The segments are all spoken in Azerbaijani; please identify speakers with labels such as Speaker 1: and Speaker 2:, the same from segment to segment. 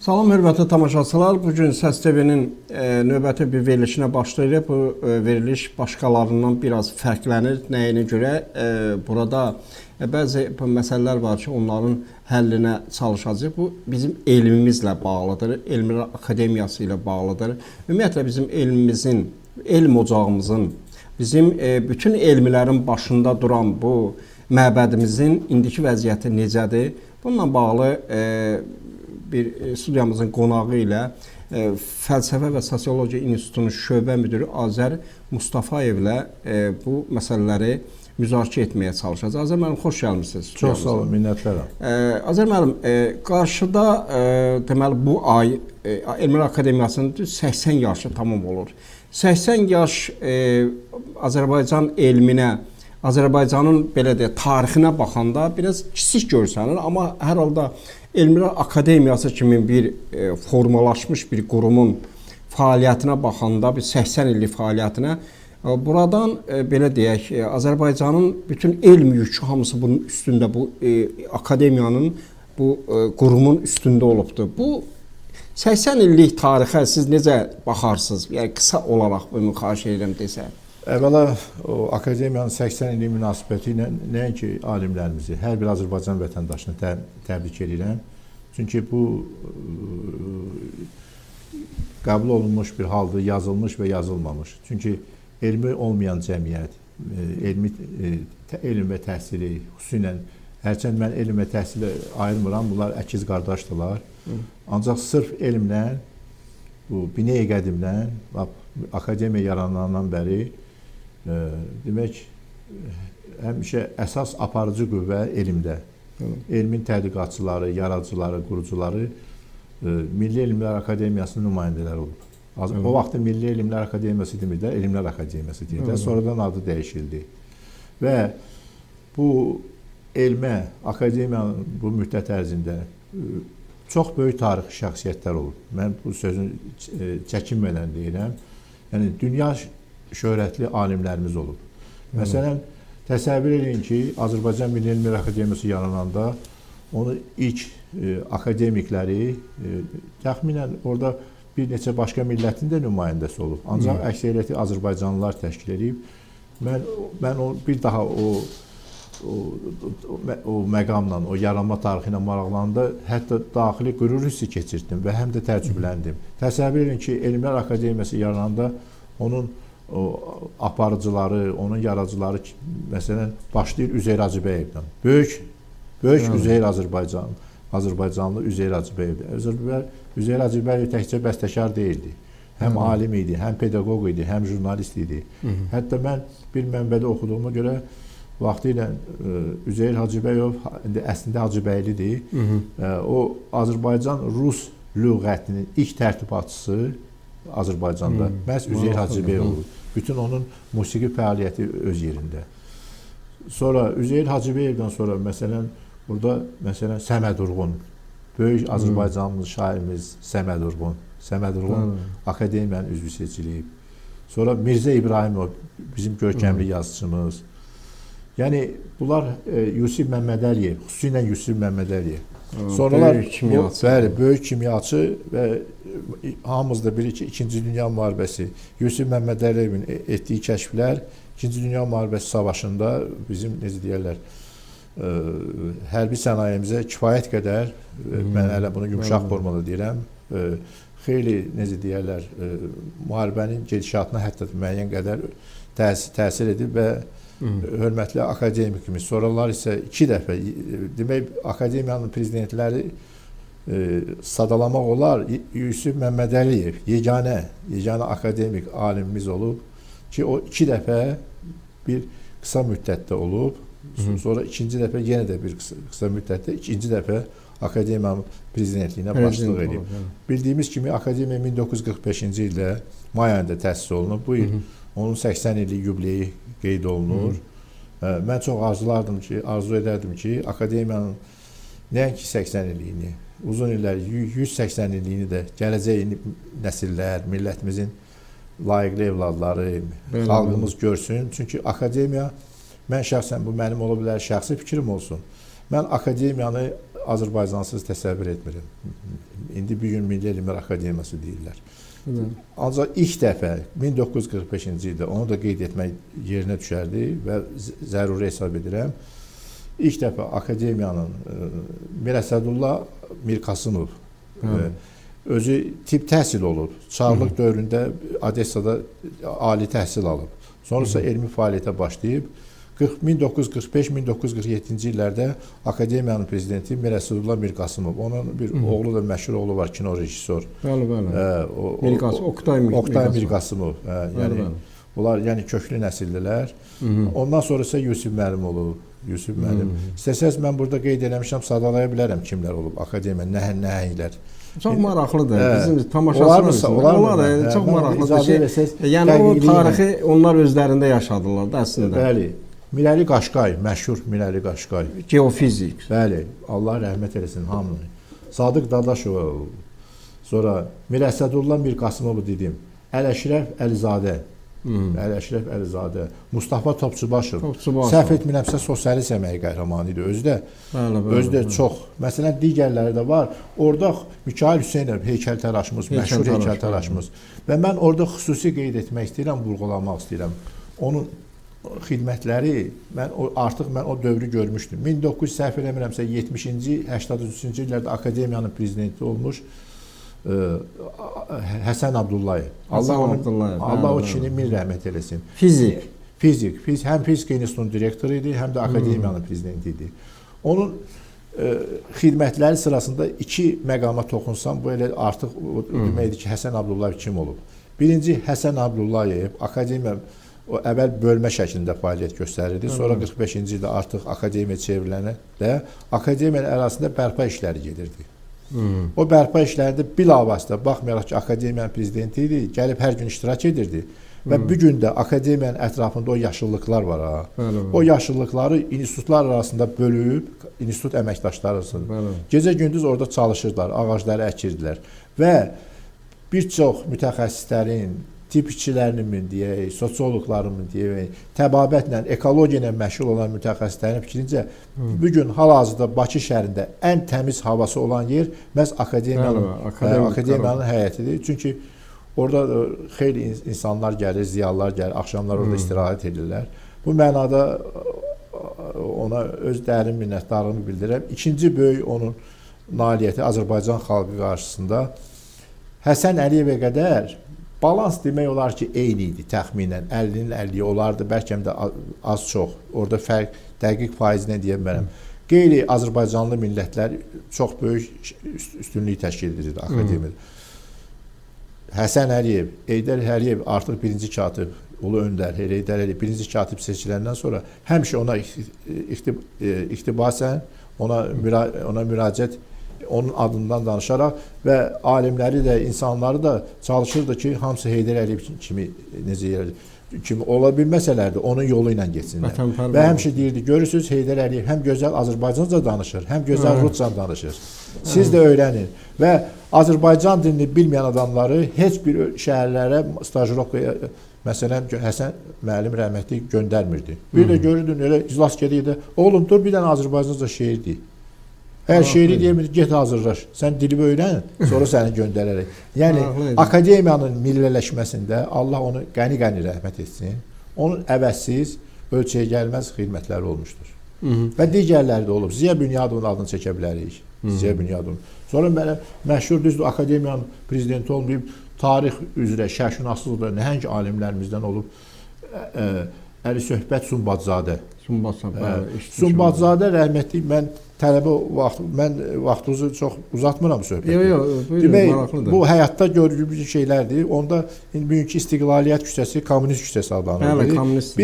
Speaker 1: Salam hörmətli tamaşaçılar. Bu gün Səs TV-nin növbəti bir verilişinə başlayırıq. Bu veriliş başqalarından biraz fərqlənir. Nəyinə görə? Burada bəzi məsələlər var ki, onların həllinə çalışacağıq. Bu bizim elmimizlə bağlıdır. Elmlər Akademiyası ilə bağlıdır. Ümumiyyətlə bizim elmimizin, elm ocağımızın, bizim bütün elmlərin başında duran bu məbədimizin indiki vəziyyəti necədir? Bununla bağlı bir studiyamızın qonağı ilə Fəlsəfə və Sosiologiya İnstitutunun şöbə müdiri Azər Mustafayevlə bu məsələləri müzakirə etməyə çalışacağıq. Azər müəllim, xoş gəlmisiniz.
Speaker 2: Çox sağ olun, minnətdaram.
Speaker 1: Azər müəllim, qarşıda deməli bu ay Elmlər Akademiyasının düz 80 yaşı tamam olur. 80 yaş Azərbaycan elminə, Azərbaycanın belə deyək, tarixinə baxanda biraz kiçik görsənir, amma hər halda Elmlər Akademiyası kimi bir formalaşmış bir qurumun fəaliyyətinə baxanda, bir 80 illik fəaliyyətinə, buradan belə deyək, Azərbaycanın bütün elm yükü hamısı bunun üstündə, bu akademiyanın, bu qurumun üstündə olubdur. Bu 80 illik tarixə siz necə baxarsınız? Yəni qısa olaraq bunu xahiş edirəm desək.
Speaker 2: Əvvəla o akademiyanın 80 illik münasibəti ilə nəinki alimlərimizi, hər bir Azərbaycan vətəndaşını təbrik edirəm. Çünki bu qəbul olunmuş bir haldır, yazılmış və yazılmamış. Çünki elmi olmayan cəmiyyət, elm və təhsili, xüsusilə, hərçənd mən elm və təhsili ayırmıram, bunlar əkiz qardaşdırlar. Ancaq sırf elmlə, bu binə-i qədimdən, akademiya yaranandan bəri, demək, həmişə əsas aparıcı qüvvə elmdə. Elmin tədqiqatçıları, yaradıcıları, qurucuları Milli Elmlər Akademiyasının nümayəndələri olub. O vaxt Milli Elmlər Akademiyası demirdilər, Elmlər Akademiyası deyirdilər. Sonradan adı dəyişildi. Və bu elmə, akademiyanın bu müddət ərzində çox böyük tarixi şəxsiyyətlər olub. Mən bu sözün çəkinmədən deyirəm. Yəni, dünya şöhrətli alimlərimiz olub. Məsələn, təsəvvür edin ki, Azərbaycan Milli Elmlər Akademiyası yarananda onu ilk akademikləri təxminən orada bir neçə başqa millətin də nümayəndəsi olub. Ancaq əksəriyyəti Azərbaycanlılar təşkil edib. Mən bir daha o məqamla, o yaranma tarixi ilə maraqlananda hətta daxili qürur hissi keçirdim və həm də təəccübləndim. Təsəvvür edin ki, Elmlər Akademiyası yarananda onun o aparıcıları, onun yaradıcıları məsələn başlayır Üzeyir Hacıbəyevdən. Böyük Üzeyir Azərbaycanlı Üzeyir Hacıbəyevdir. Üzeyir Hacıbəyev təkcə bəstəkar deyildi. Həm alim idi, həm pedaqoq idi, həm jurnalist idi. Hətta mən bir mənbədə oxuduğuma görə vaxtilə Üzeyir Hacıbəyov indi əslində Hacıbəylidir. O Azərbaycan Rus lüğətinin ilk tərtibatçısı Azərbaycanda məhz Üzeyir Hacıbəyev olub. Bütün onun musiqi fəaliyyəti öz yerində. Sonra Üzeyir Hacıbəyevdən sonra məsələn burada məsələn Səməd Urğun, böyük Azərbaycanlı şairimiz Səməd Urğun. Səməd Urğun akademiyanın üzvü seçilib. Sonra Mirzə İbrahimov bizim görkəmli yazıçımız. Yəni bunlar Yusif Məmmədəliyev, xüsusilə Yusif Məmmədəliyev. Sonralar
Speaker 1: böyük kimyaçı.
Speaker 2: Bəli, böyük kimyaçı və hamımız da bilir ki, İkinci Dünya Müharibəsi, Yusif Məmmədəliyevin etdiyi kəşflər İkinci Dünya Müharibəsi savaşında bizim, necə deyərlər, hərbi sənayemizə kifayət qədər, mən hələ bunu yumşaq formada deyirəm, xeyli, necə deyərlər, müharibənin gedişatına hətta müəyyən qədər təsir edib və hörmətli akademikimiz. Sonralar isə iki dəfə, demək, akademiyanın prezidentləri sadalamaq olar, Yusif Məmmədəliyev yeganə akademik alimimiz olub ki, o iki dəfə bir qısa müddətdə olub, sonra ikinci dəfə yenə də bir qısa müddətdə ikinci dəfə akademiyanın prezidentliyinə başçılıq edib. Bildiyimiz kimi akademiya 1945-ci ildə may ayında təsis olunub. Bu il onun 80 illik yubileyi qeyd olunur. Mən çox arzu edərdim ki, akademiyanın nəinki 80 illiyini, uzun illər 180 illiyini də gələcək nəsillər, millətimizin layiqli evladları, xalqımız görsün. Çünki akademiya, mən şəxsən, bu mənim ola bilər şəxsi fikrim olsun. Mən akademiyanı Azərbaycansız təsəvvür etmirəm. İndi bu gün Milli Elmlər Akademiyası deyirlər. Ancaq ilk dəfə 1945-ci ildə, onu da qeyd etmək yerinə düşərdi və zəruri hesab edirəm. İlk dəfə akademiyanın Mirəsədullah Mirqasımov özü tibb təhsil olub. Çarlıq dövründə Odessada ali təhsil alıb. Sonra isə elmi fəaliyyətə başlayıb. 1945-1947-ci illərdə akademiyanın prezidenti Mirəsədullah Mirqasımov. Onun bir oğlu da, məşhur oğlu var, kino rejissor.
Speaker 1: Bəli, bəli. Oqtay
Speaker 2: Mirqasımov. Yəni bunlar yəni köklü nəsildilər. Ondan sonra isə Yusif müəllim olub. Yusif müəllim. İstəsəz mən burada qeyd eləmişəm, sadalaya bilərəm kimlər olub akademiya, nəhənglər.
Speaker 1: Çox maraqlıdır. Bizim tamaşaçılar olar, çox maraqlıdır şey. Yəni o tarixi onlar özlərində yaşadılar da əslində.
Speaker 2: Bəli. Mirəli Qaşqay, məşhur Mirəli Qaşqay.
Speaker 1: Geofizik.
Speaker 2: Bəli, Allah rəhmət eləsin hamını. Sadıq Dadaşov, sonra Mirəsədullah Mirqasımovu dedim. Ələşrəf Əlizadə. Ələşrəf Əlizadə, Mustafa Topçubaşov. Səhv etmirəmsə sosialist əməyi qəhrəmanı idi özü də. Bəli, bəli, özü də çox. Məsələn, digərləri də var. Orada Mikail Hüseynov heykəltəraşımız, məşhur heykəltəraşımız. Və mən orada xüsusi qeyd etmək istəyirəm, vurğulamaq istəyirəm. Onun xidmətləri, artıq mən o dövrü görmüşdüm. 1900 səhv eləmirəmsə 70-ci, 83-cü illərdə akademiyanın prezidenti olmuş Həsən Abdullayev. Allah o kişini min rəhmət eləsin.
Speaker 1: Fizik.
Speaker 2: Fizik. Həm fizika institutunun direktoru idi, həm də akademiyanın prezidenti idi. Onun xidmətləri sırasında iki məqama toxunsam, bu elə artıq deməkdir ki, Həsən Abdullayev kim olub? Birinci, Həsən Abdullayev akademiya o əvvəl bölmə şəklində fəaliyyət göstərirdi. Sonra 45-ci ildə artıq akademiya çevriləndə akademiyanın ərazisində bərpa işləri gedirdi. O bərpa işlərində bilavasitə, baxmayaraq ki, akademiyanın prezidenti idi, gəlib hər gün iştirak edirdi. Və bu gün də akademiyanın ətrafında o yaşıllıqlar var. Ha. Bəli, bəli. O yaşıllıqları institutlar arasında bölüb, institut əməkdaşları arasında. Gecə-gündüz orada çalışırdılar, ağacları əkirdilər. Və bir çox mütəxəssislərin, tibb işçilərinin deyək, sosioloqların deyək, təbabətlə, ekologiya ilə məşğul olan mütəxəssislərin fikrincə, bu gün hal-hazırda Bakı şəhərində ən təmiz havası olan yer məhz akademiyanın həyətidir. Çünki orada xeyli insanlar gəlir, ziyalılar gəlir, axşamlar orada istirahət edirlər. Bu mənada ona öz dərin minnətdarlığımı bildirirəm. İkinci böyük onun nailiyyəti Azərbaycan xalqı qarşısında Həsən Əliyevə qədər balans demək olar ki, eyni idi təxminən. 50-nin 50-yi olardı, bəlkə də az-çox. Orada fərq dəqiq faizinə deyə bilmərəm. Qeyri-Azərbaycanlı millətlər çox böyük üstünlük təşkil edirdi akademiyada. Həsən Əliyev, Heydər Əliyev artıq birinci katib, Ulu Öndər, Heydər Əliyev birinci katib seçiləndən sonra həmişə ona iqtibasən, ona müraciət, onun adından danışaraq və alimləri də, insanları da çalışırdı ki, hamısı Heydər Əliyev kimi necə kimi ola bilməsələr də onun yolu ilə getsinlər. Və həmişə deyirdi, görürsünüz Heydər Əliyev həm gözəl Azərbaycanca danışır, həm gözəl rusca danışır. Siz də öyrənin. Və Azərbaycan dilini bilməyən adamları heç bir şəhərlərə stajировkaya, məsələn, Həsən müəllim rəhmətli göndərmirdi. Bir də görürdün, elə iclas gedirdi, oğlum dur bir dənə Azərbaycanca şeir deyil. Əgər şeiri deyəmir, get hazırlaş, sən dili öyrən, sonra səni göndərərək. Yəni, akademiyanın milliləşməsində Allah onu qəni-qəni rəhmət etsin, onun əvəzsiz, ölçüyə gəlməz xidmətləri olmuşdur. Və digərləri də olub. Ziya Bünyadovun adını çəkə bilərik. Ziya Bünyadovun. Sonra mənə məşhur, düzdür, akademiyanın prezidenti olmayıb, tarix üzrə, şərqşünaslıq üzrə nəhəng alimlərimizdən olub Əli Söhbət Sumbadzadə. Sumbadzadə rəhmətli, mən tələbə vaxt, mən vaxtınızı çox uzatmıram söhbəti.
Speaker 1: Yox, yox, buyurun, maraqlıdır.
Speaker 2: Bu həyatda gördüyümüz şeylərdir. Onda bugünkü İstiqlaliyyət küçəsi Kommunist küçəsi adlanır.
Speaker 1: Bəli, kommunist.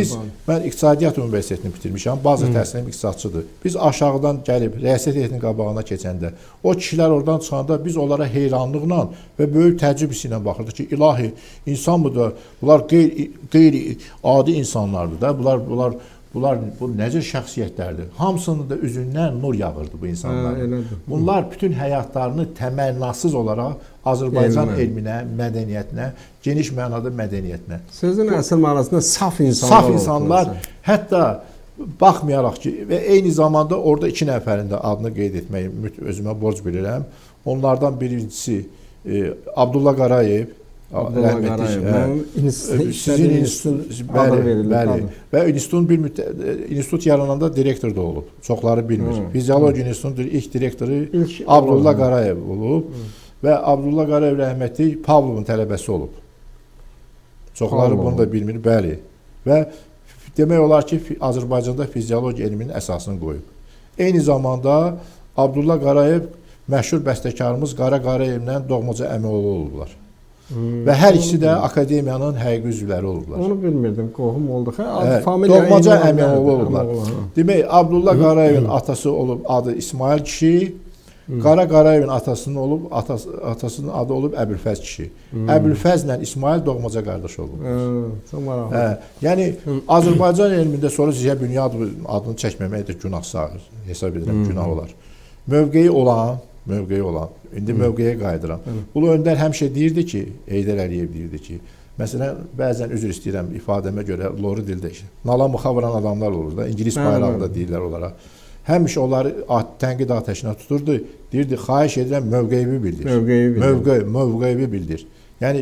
Speaker 2: Mən İqtisadiyyat Universitetini bitirmişəm. Bazı təhsilim iqtisadçıdır. Biz aşağıdan gəlib rəyasət heyətinin qabağına keçəndə, o kişilər oradan çıxanda biz onlara heyranlıqla və böyük təəccüb hissi ilə baxırdıq ki, ilahi, insan budur. Bunlar qeyri-adi insanlardır da. Bunlar bu necə şəxsiyyətlərdir? Hamısının da üzündən nur yağırdı bu insanların. Bunlar bütün həyatlarını təmənnasız olaraq Azərbaycan elminə, mədəniyyətinə, geniş mənada mədəniyyətinə.
Speaker 1: Sözün əsl mənasında saf insanlar.
Speaker 2: Saf insanlar. Hətta Baxmayaraq ki, və eyni zamanda orada 2 nəfərin də adını qeyd etməyi özümə borc bilirəm. Onlardan birincisi Abdullah Qarayev,
Speaker 1: Abdullah Qarayev.
Speaker 2: Sizin institut, bəli, bəli. Və institutun bir institut yarananda direktor da olub. Çoxları bilmir. Fiziologiya institutunun ilk direktoru Abdullah Qarayev olub və Abdullah Qarayev rəhmətli Pavlovun tələbəsi olub. Çoxları bunu da bilmir, bəli. Və demək olar ki, Azərbaycanda fiziologiya elminin əsasını qoyub. Eyni zamanda Abdullah Qarayev məşhur bəstəkarımız Qara Qarayevlə doğmaca əmioğlu olublar. Və hər ikisi də akademiyanın həqiqi üzvləri olublar.
Speaker 1: Onu bilmirdim, qohum olduq.
Speaker 2: Doğmaca əmioğlu olublar. Demək, Abdullah Qarayevin atası olub, adı İsmail kişi, Qara Qarayevin atasının olub, atasının adı olub Əbülfəz kişi. Əbülfəzlə İsmail doğmaca qardaş olub.
Speaker 1: Çox maraqlı.
Speaker 2: Yəni Azərbaycan elmində sonra Ziya Bünyadov adını çəkməmək də günah sayılır. Hesab edirəm günah olar. Mövqeyi olan, indi mövqeyə qayıdıram. Ulu Öndər həmişə deyirdi ki, Heydər Əliyev deyirdi ki, məsələn, bəzən üzr istəyirəm ifadəmə görə loru dildə, nala mıxa vuran adamlar olur da, İngilis bayrağı da deyirlər onlara. Həmişə onları tənqid atəşinə tuturdu, deyirdi, xahiş edirəm, mövqeyimi bildir. Mövqeyimi bildir. Yəni,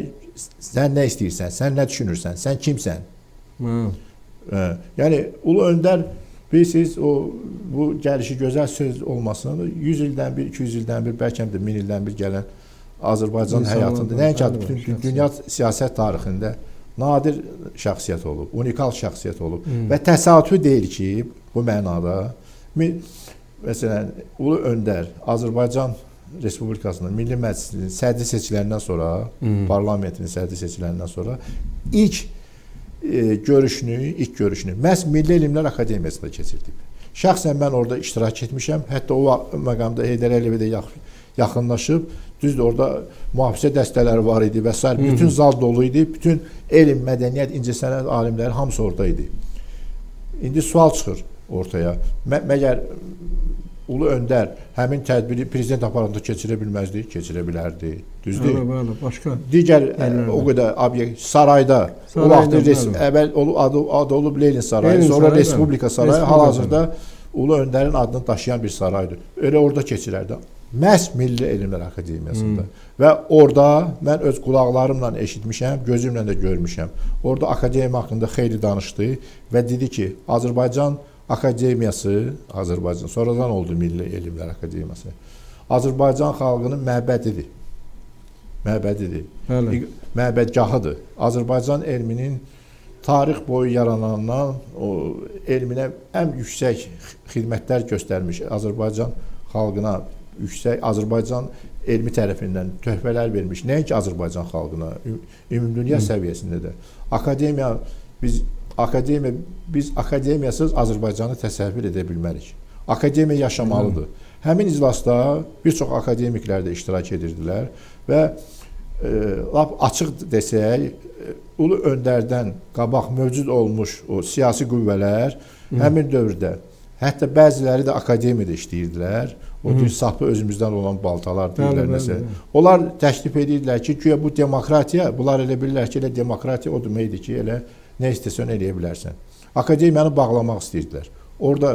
Speaker 2: sən nə istəyirsən, sən nə düşünürsən, sən kimsən? Yəni, Ulu Öndər, bilirsiniz, bu gəlişi gözəl söz olmasın, 100 ildən bir, 200 ildən bir, bəlkə də 1000 ildən bir gələn Azərbaycan həyatında, nəinki bütün dünya siyasət tarixində nadir şəxsiyyət olub, unikal şəxsiyyət olub. Və təsadüfi deyil ki, bu mənada, məsələn, Ulu Öndər Azərbaycan Respublikasının Milli Məclisinin sədri seçiləndən sonra, parlamentinin sədri seçiləndən sonra ilk görüşünü məhz Milli Elmlər Akademiyasında keçirdib. Şəxsən mən orada iştirak etmişəm. Hətta o məqamda Heydər Əliyevə də yaxınlaşıb. Düzdür, orada mühafizə dəstələri var idi və s. Bütün zal dolu idi. Bütün elm, mədəniyyət, incəsənət alimləri hamısı orada idi. İndi sual çıxır ortaya. Məgər Ulu Öndər həmin tədbiri prezident aparatında keçirə bilməzdi? Keçirə bilərdi. Düzdür?
Speaker 1: Bəli, başqa.
Speaker 2: Digər o qədər obyekt sarayda, o vaxt əvvəl adı olub Lenin sarayı, sonra Respublika sarayı, hal-hazırda Ulu Öndərin adını daşıyan bir saraydır. Elə orada keçirərdi. Məhz Milli Elmlər Akademiyasında. Və orada mən öz qulaqlarımla eşitmişəm, gözümlə də görmüşəm. Orada akademiya haqqında xeyli danışdı və dedi ki, Azərbaycan Akademiyası, Azərbaycan sonradan oldu Milli Elmlər Akademiyası. Azərbaycan xalqının məbədidir. Məbədidir. Məbədgahıdır. Azərbaycan elminin tarix boyu yaranandan o elminə ən yüksək xidmətlər göstərmiş Azərbaycan xalqına yüksək Azərbaycan elmi tərəfindən töhfələr vermiş. Nəinki Azərbaycan xalqına, ümumdünya səviyyəsində də. Biz akademiyasız Azərbaycanı təsəvvür edə bilmərik. Akademiya yaşamalıdır. Həmin iclasda bir çox akademiklər də iştirak edirdilər və lap açıq desək, Ulu Öndərdən qabaq mövcud olmuş o siyasi qüvvələr həmin dövrdə, hətta bəziləri də akademiyada işləyirdilər. O deyir, sapı özümüzdən olan baltalar deyirlər nəsə. Onlar təklif edirdilər ki, güya bu demokratiya, bunlar elə bilirlər ki, elə demokratiya o deməkdir ki, elə nə istəsən eləyə bilərsən. Akademiyanı bağlamaq istəyirdilər. Orada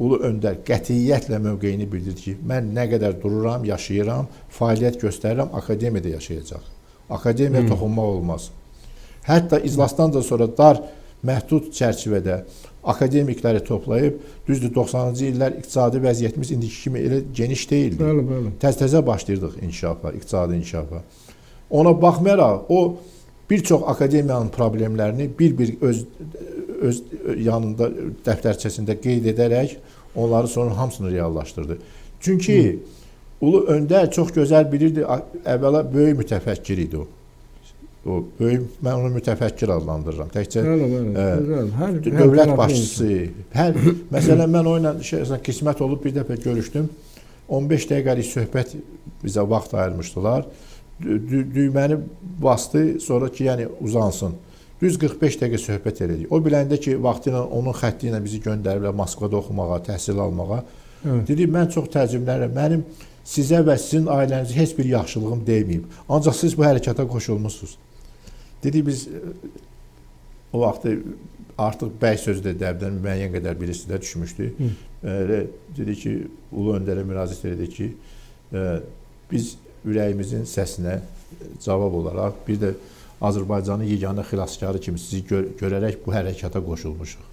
Speaker 2: Ulu Öndər qətiyyətlə mövqeyini bildirdi ki, mən nə qədər dururam, yaşayıram, fəaliyyət göstərirəm, akademiyada yaşayacaq. Akademiyaya toxunmaq olmaz. Hətta iclasdan da sonra dar, məhdud çərçivədə akademikləri toplayıb, düzdür, 90-cı illər iqtisadi vəziyyətimiz indiki kimi elə geniş deyildi.
Speaker 1: Bəli, bəli.
Speaker 2: Təz-təzə başlayırdıq inkişafa, iqtisadi inkişafa. Ona baxmayaraq, o bir çox akademiyanın problemlərini bir-bir öz yanında dəftərçəsində qeyd edərək onları sonra hamısını reallaşdırdı. Çünki Ulu Öndər çox gözəl bilirdi, əvvəla böyük mütəfəkkir idi o. O böyük, mən onu mütəfəkkir adlandırıram. Təkcə dövlət başçısı. Məsələn, mən o ilə qismət olub bir dəfə görüşdüm. 15 dəqiqəlik söhbət bizə vaxt ayırmışdılar. Düyməni bastı, sonra ki, yəni uzansın. Düz 45 dəqiqə söhbət elədik. O biləndə ki, vaxtı ilə onun xətti ilə bizi göndəriblər Moskvada oxumağa, təhsil almağa. Dedi, mən çox təəccüblənirəm. Mənim sizə və sizin ailənizə heç bir yaxşılığım dəyməyib. Ancaq siz bu hərəkata qoşulmuşsunuz. Dedi, biz o vaxtı Artıq bəy sözü də dəbdən müəyyən qədər birisi də düşmüşdü. Elə dedi ki, Ulu Öndərə müraciət elədi ki, biz ürəyimizin səsinə cavab olaraq bir də Azərbaycanın yeganə xilaskarı kimi sizi görərək bu hərəkata qoşulmuşuq.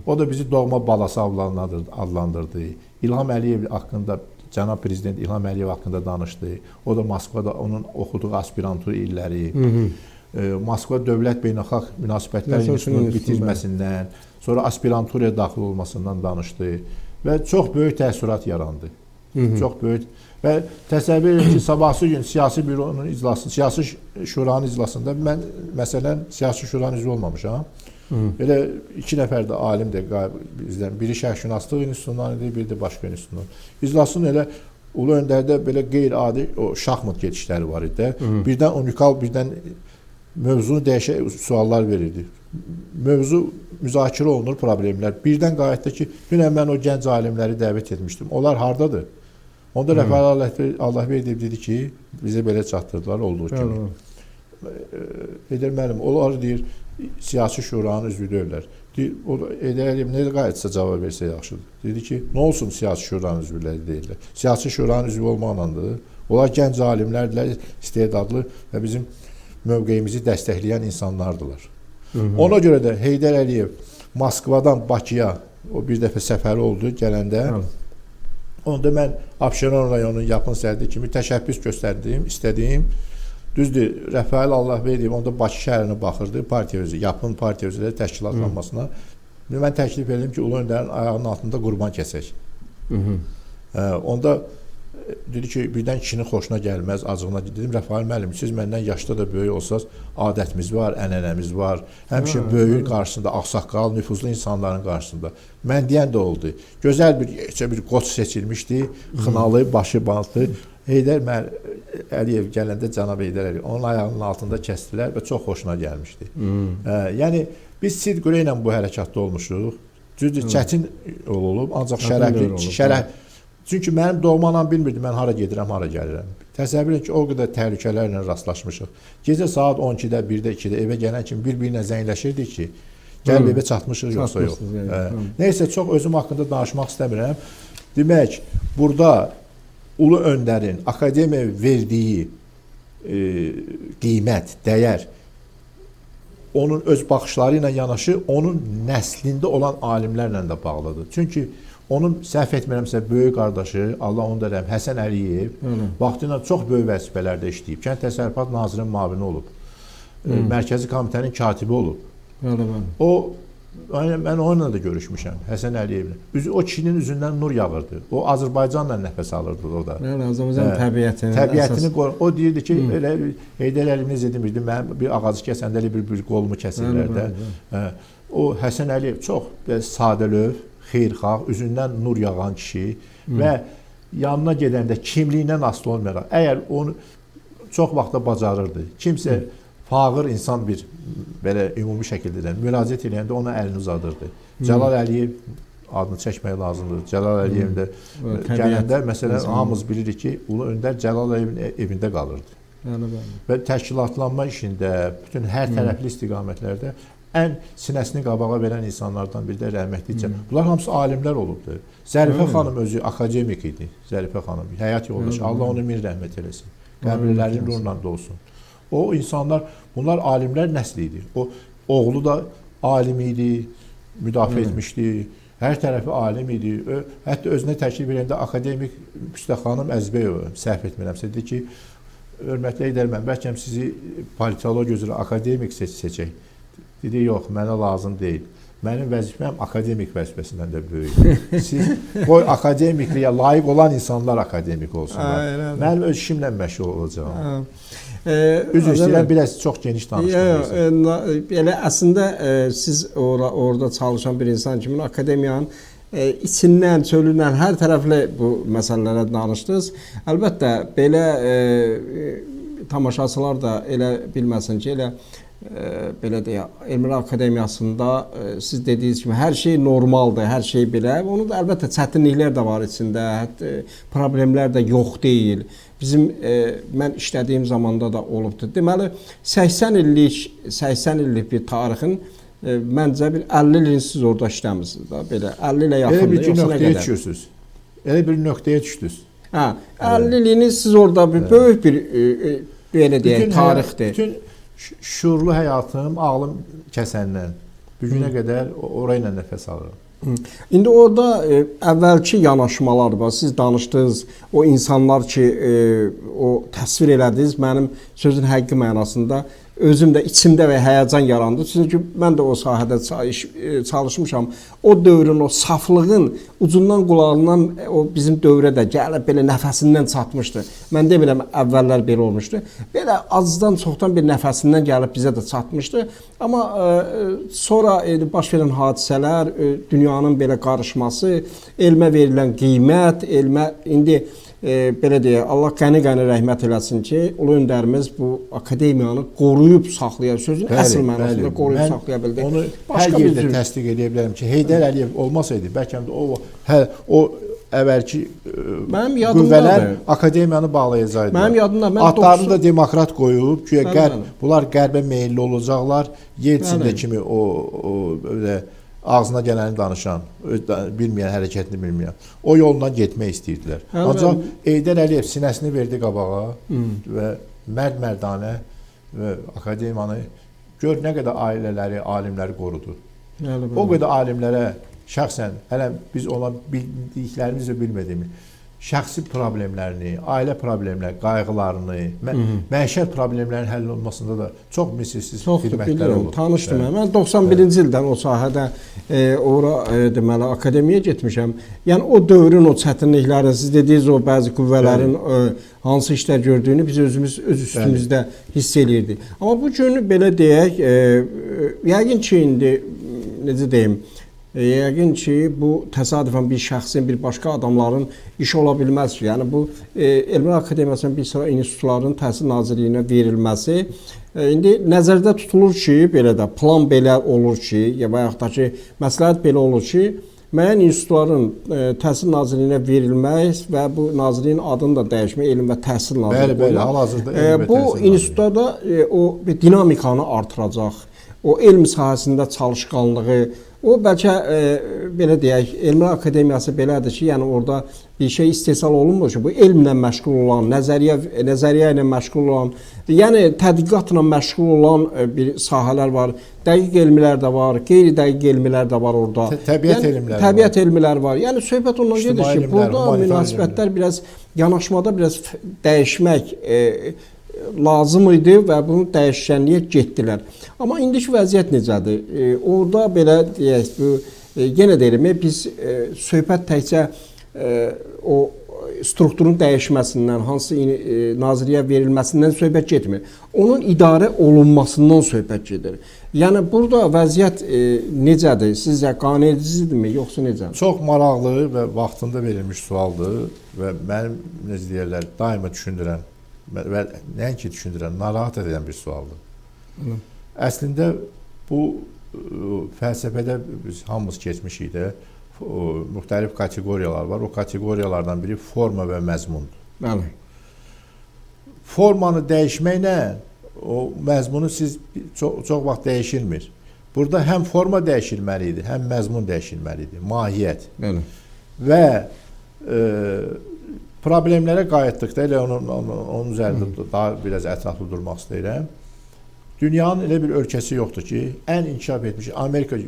Speaker 2: O da bizi doğma balası adlandırdı. İlham Əliyev haqqında, cənab prezident İlham Əliyev haqqında danışdı. O da Moskvada onun oxuduğu aspirantur illəri, Moskva Dövlət Beynəlxalq Münasibətlər İnstitutunun bitirməsindən, sonra aspiranturaya daxil olmasından danışdı və çox böyük təəssürat yarandı. Çox böyük və təsəvvür edin ki, sabahsı gün siyasi büronun iclası, siyasi şuranın iclasında mən məsələn siyasi şuranın üzvü olmamışam. Belə iki nəfər də alim də bizdən, biri Şərqşünaslıq institutundan idi, biri də başqa institutundan. İclasın elə Ulu Öndərdə belə qeyri-adi o şahmat gedişləri var idi də. Birdən unikal, birdən mövzunu dəyişək suallar verirdi. Mövzu müzakirə olunur, problemlər. Birdən qayıtdı ki, dünən mən o gənc alimləri dəvət etmişdim. Onlar hardadır? Onda Rəfail Allahverdiyev dedi ki, bizə belə çatdırdılar olduğu kimi. Heydər müəllim, onlar deyir, siyasi şuranın üzvü deyirlər. O da Heydər Əliyev nə qayıtsa cavab versə yaxşıdır. Dedi ki, nə olsun siyasi şuranın üzvləri deyirlər. Siyasi şuranın üzvü olmaqlandır. Onlar gənc alimlərdirlər, istedadlı və bizim mövqeyimizi dəstəkləyən insanlardılar. Ona görə də Heydər Əliyev Moskvadan Bakıya o bir dəfə səfəri oldu gələndə. Onda mən Abşeron rayonunun yapın sərdi kimi təşəbbüs göstərdiyim, istədiyim. Düzdür, Rəfail Allahverdiyev onda Bakı şəhərinə baxırdı, partiya üzrə, yapın partiya üzrə təşkilatlanmasına. Mən təklif edim ki, Ulu Öndərin ayağının altında qurban kəsək. Onda dedi ki, birdən kişinin xoşuna gəlməz, acığına. Dedim, Rəfail müəllim, siz məndən yaşda da böyük olsaz, adətimiz var, ənənəmiz var. Həmişə böyüyün qarşısında, ağsaqqal, nüfuzlu insanların qarşısında. Mən deyən də oldu. Gözəl bir qoç seçilmişdi, xınalı, başı bantlı. Heydər Əliyev gələndə cənab Heydər Əliyev onun ayağının altında kəsdilər və çox xoşuna gəlmişdi. Yəni biz Sidqure ilə bu hərəkatda olmuşuq. Düzdür, çətin yol olub, ancaq şərəfli, şərəf. Çünki mənim doğma anam bilmirdi mən hara gedirəm, hara gəlirəm. Təsəvvür edin ki, o qədər təhlükələrlə rastlaşmışıq. Gecə saat 12-də, 1-də, 2-də evə gələn kimi bir-birinə zəngləşirdik ki, gəlib evə çatmışıq yoxsa yox. Neysə, çox özüm haqqında danışmaq istəmirəm. Demək, burada Ulu Öndərin akademiyaya verdiyi qiymət, dəyər, onun öz baxışları ilə yanaşı, onun nəslində olan alimlərlə də bağlıdır. Çünki onun, səhv etmirəmsə, böyük qardaşı, Allah onu da rəhm, Həsən Əliyev vaxtı ilə çox böyük vəzifələrdə işləyib. Kənd Təsərrüfat Nazirinin müavini olub. Mərkəzi Komitənin katibi olub. O, mən onunla da görüşmüşəm, Həsən Əliyevlə. O kişinin üzündən nur yağırdı. O, Azərbaycanla nəfəs alırdı o da.
Speaker 1: Bəli, Azərbaycan təbiətini.
Speaker 2: Təbiətini qorur. O deyirdi ki, elə Heydər Əliyev necə demirdi, mənim bir ağacı kəsəndə elə bir qolumu kəsirlər də. O, Həsən Əliyev çox sadəlövh, xeyirxah, üzündən nur yağan kişi və yanına gedəndə kimliyindən asılı olmayaraq, əgər onu çox vaxtda bacarırdı, kimsə fağır insan bir belə ümumi şəkildə də müraciət eləyəndə ona əlini uzadırdı. Cəlal Əliyev adını çəkmək lazımdır. Cəlal Əliyev də gələndə, məsələn, hamımız bilirik ki, Ulu Öndər Cəlal Əliyevin evində qalırdı. Və təşkilatlanma işində, bütün hər tərəfli istiqamətlərdə ən sinəsini qabağa verən insanlardan biri də rəhmətli Cəlal. Bunlar hamısı alimlər olubdur. Zərifə xanım özü akademik idi. Zərifə xanım, həyat yoldaşı. Allah onu min rəhmət eləsin. Qəbirlərin nurla dolsun. O insanlar, bunlar alimlər nəsli idi. O oğlu da alim idi, müdafiə etmişdi. Hər tərəfi alim idi. Hətta özünə təklif edəndə akademik Püstə xanım Əzbəyova, səhv etmirəmsə, dedi ki, hörmətli Heydər müəllim, bəlkə sizi politologiya üzrə akademik seçəcək. Dedi, yox, mənə lazım deyil. Mənim vəzifəm akademik vəzifəsindən də böyükdür. Siz qoy akademikliyə layiq olan insanlar akademik olsunlar. Mənim öz işimlə məşğul olacağam. Üzr istəyirəm, biraz çox geniş danışdım.
Speaker 1: Elə əslində siz orada çalışan bir insan kimi akademiyanın içindən, çölündən, hər tərəfli bu məsələlərə danışdınız. Əlbəttə, belə tamaşaçılar da elə bilməsin ki, elə belə deyə, Elmlər Akademiyasında siz dediyiniz kimi hər şey normaldır, hər şey belə. Onun da əlbəttə çətinliklər də var içində, hətta problemlər də yox deyil. Bizim mən işlədiyim zamanda da olubdur. Deməli 80 illik bir tarixin məncə bir 50 ilin siz orada işləmisiniz da, belə 50 ilə yaxındır.
Speaker 2: Elə bir nöqtəyə düşürsünüz. Elə bir nöqtəyə düşdünüz.
Speaker 1: Hə, 50 ilini siz orada bir böyük bir belə deyək, tarixdir.
Speaker 2: Bütün şuurlu həyatım, ağlım kəsəndən bu günə qədər orayla nəfəs alıram.
Speaker 1: İndi orada əvvəlki yanaşmalar var. Siz danışdınız, o insanlar ki, o təsvir elədiniz, mənim sözün həqiqi mənasında özüm də içimdə və həyəcan yarandı. Çünki mən də o sahədə çalışmışam. O dövrün, o saflığın ucundan qulağından o bizim dövrə də gəlib belə nəfəsindən çatmışdı. Mən demirəm əvvəllər belə olmuşdu. Belə azdan çoxdan bir nəfəsindən gəlib bizə də çatmışdı. Amma sonra baş verən hadisələr, dünyanın belə qarışması, elmə verilən qiymət, elmə indi belə deyək, Allah qəni-qəni rəhmət eləsin ki, ulu öndərimiz bu akademiyanı qoruyub saxlaya, sözün əsl mənasında qoruyub saxlaya bildi.
Speaker 2: Onu hər yerdə təsdiq edə bilərəm ki, Heydər Əliyev olmasaydı, bəlkə də o əvvəlki qüvvələr akademiyanı bağlayacaqdı.
Speaker 1: Mənim yadımda,
Speaker 2: adlarını da demokrat qoyub, güya bunlar qərbə meyilli olacaqlar, Yeltsin də kimi o elə ağzına gələni danışan, bilməyən, hərəkətini bilməyən, o yolla getmək istəyirdilər. Ancaq Heydər Əliyev sinəsini verdi qabağa və mərd-mərdanə və akademiyanı gör nə qədər ailələri, alimləri qorudu. O qədər alimlərə şəxsən, hələ biz ona bildiklərimizi bilmədiyimiz, şəxsi problemlərini, ailə problemləri, qayğılarını, məişət problemlərinin həll olunmasında da çox misilsiz xidmətlər olub.
Speaker 1: Tanışdım. Mən 91-ci ildən o sahədə ora deməli akademiyaya getmişəm. Yəni o dövrün o çətinliklərini, siz dediyiniz o bəzi qüvvələrin hansı işlər gördüyünü biz özümüz öz üstümüzdə hiss eləyirdik. Amma bu gün belə deyək, yəqin ki indi necə deyim, yəqin ki, bu təsadüfən bir şəxsin, bir başqa adamların işi ola bilməz ki. Yəni bu Elmlər Akademiyasının bir sıra institutların Təhsil Nazirliyinə verilməsi indi nəzərdə tutulur ki, belə də plan belə olur ki, ya yaxud da ki, məsləhət belə olur ki, müəyyən institutların Təhsil Nazirliyinə verilmək və bu nazirliyin adını da dəyişmək, Elm və Təhsil Nazirliyi.
Speaker 2: Bəli, bəli, hal-hazırda Elm və Təhsil Nazirliyi.
Speaker 1: Bu institutlarda o bir dinamikanı artıracaq. O elm sahəsində çalışqanlığı, o bəlkə belə deyək, Elmlər Akademiyası belədir ki, yəni orada bir şey istehsal olunmur ki, bu elmlə məşğul olan, nəzəriyyə ilə məşğul olan, yəni tədqiqatla məşğul olan bir sahələr var. Dəqiq elmlər də var, qeyri-dəqiq elmlər də var orada.
Speaker 2: Təbiət elmləri var.
Speaker 1: Təbiət elmləri var. Yəni söhbət ondan gedir ki, burada münasibətlər biraz yanaşmada biraz dəyişmək lazım idi və bunu dəyişkənliyə getdilər. Amma indiki vəziyyət necədir? Orada belə deyək, bu, yenə deyirəm, biz söhbət təkcə o strukturun dəyişməsindən, hansı nazirliyə verilməsindən söhbət getmir. Onun idarə olunmasından söhbət gedir. Yəni burada vəziyyət necədir? Sizcə qane edicidirmi, yoxsa necədir?
Speaker 2: Çox maraqlı və vaxtında verilmiş sualdır və mənim, necə deyirlər, daima düşündürən və nəinki düşündürən, narahat edən bir sualdır. Əslində bu fəlsəfədə biz hamımız keçmişik də, müxtəlif kateqoriyalar var. O kateqoriyalardan biri forma və məzmundur.
Speaker 1: Bəli.
Speaker 2: Formanı dəyişməklə o məzmunu siz çox vaxt dəyişilmir. Burada həm forma dəyişilməli idi, həm məzmun dəyişilməli idi, mahiyyət.
Speaker 1: Bəli.
Speaker 2: Və problemlərə qayıtdıqda, elə onun üzərində daha biraz ətraflı durmaq istəyirəm. Dünyanın elə bir ölkəsi yoxdur ki, ən inkişaf etmiş Amerika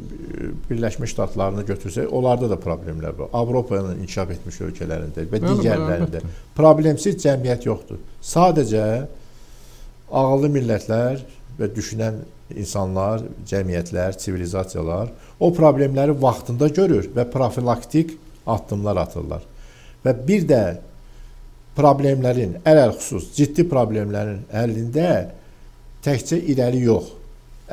Speaker 2: Birləşmiş Ştatlarını götürsək, onlarda da problemlər var. Avropanın inkişaf etmiş ölkələrində və digərlərində problemsiz cəmiyyət yoxdur. Sadəcə ağıllı millətlər və düşünən insanlar, cəmiyyətlər, sivilizasiyalar o problemləri vaxtında görür və profilaktik addımlar atırlar. Və bir də problemlərin, ələlxüsus ciddi problemlərin həllində təkcə irəli yox,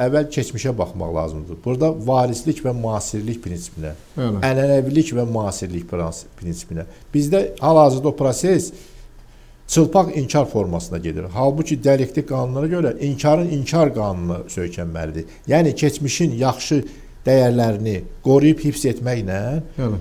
Speaker 2: əvvəl keçmişə baxmaq lazımdır. Burada varislik və müasirlik prinsipinə, ənənəvilik və müasirlik prinsipinə. Bizdə hal-hazırda o proses çılpaq inkar formasına gedir. Halbuki dialektik qanunlara görə inkarın inkar qanunu söykənməlidir. Yəni keçmişin yaxşı dəyərlərini qoruyub hifz etməklə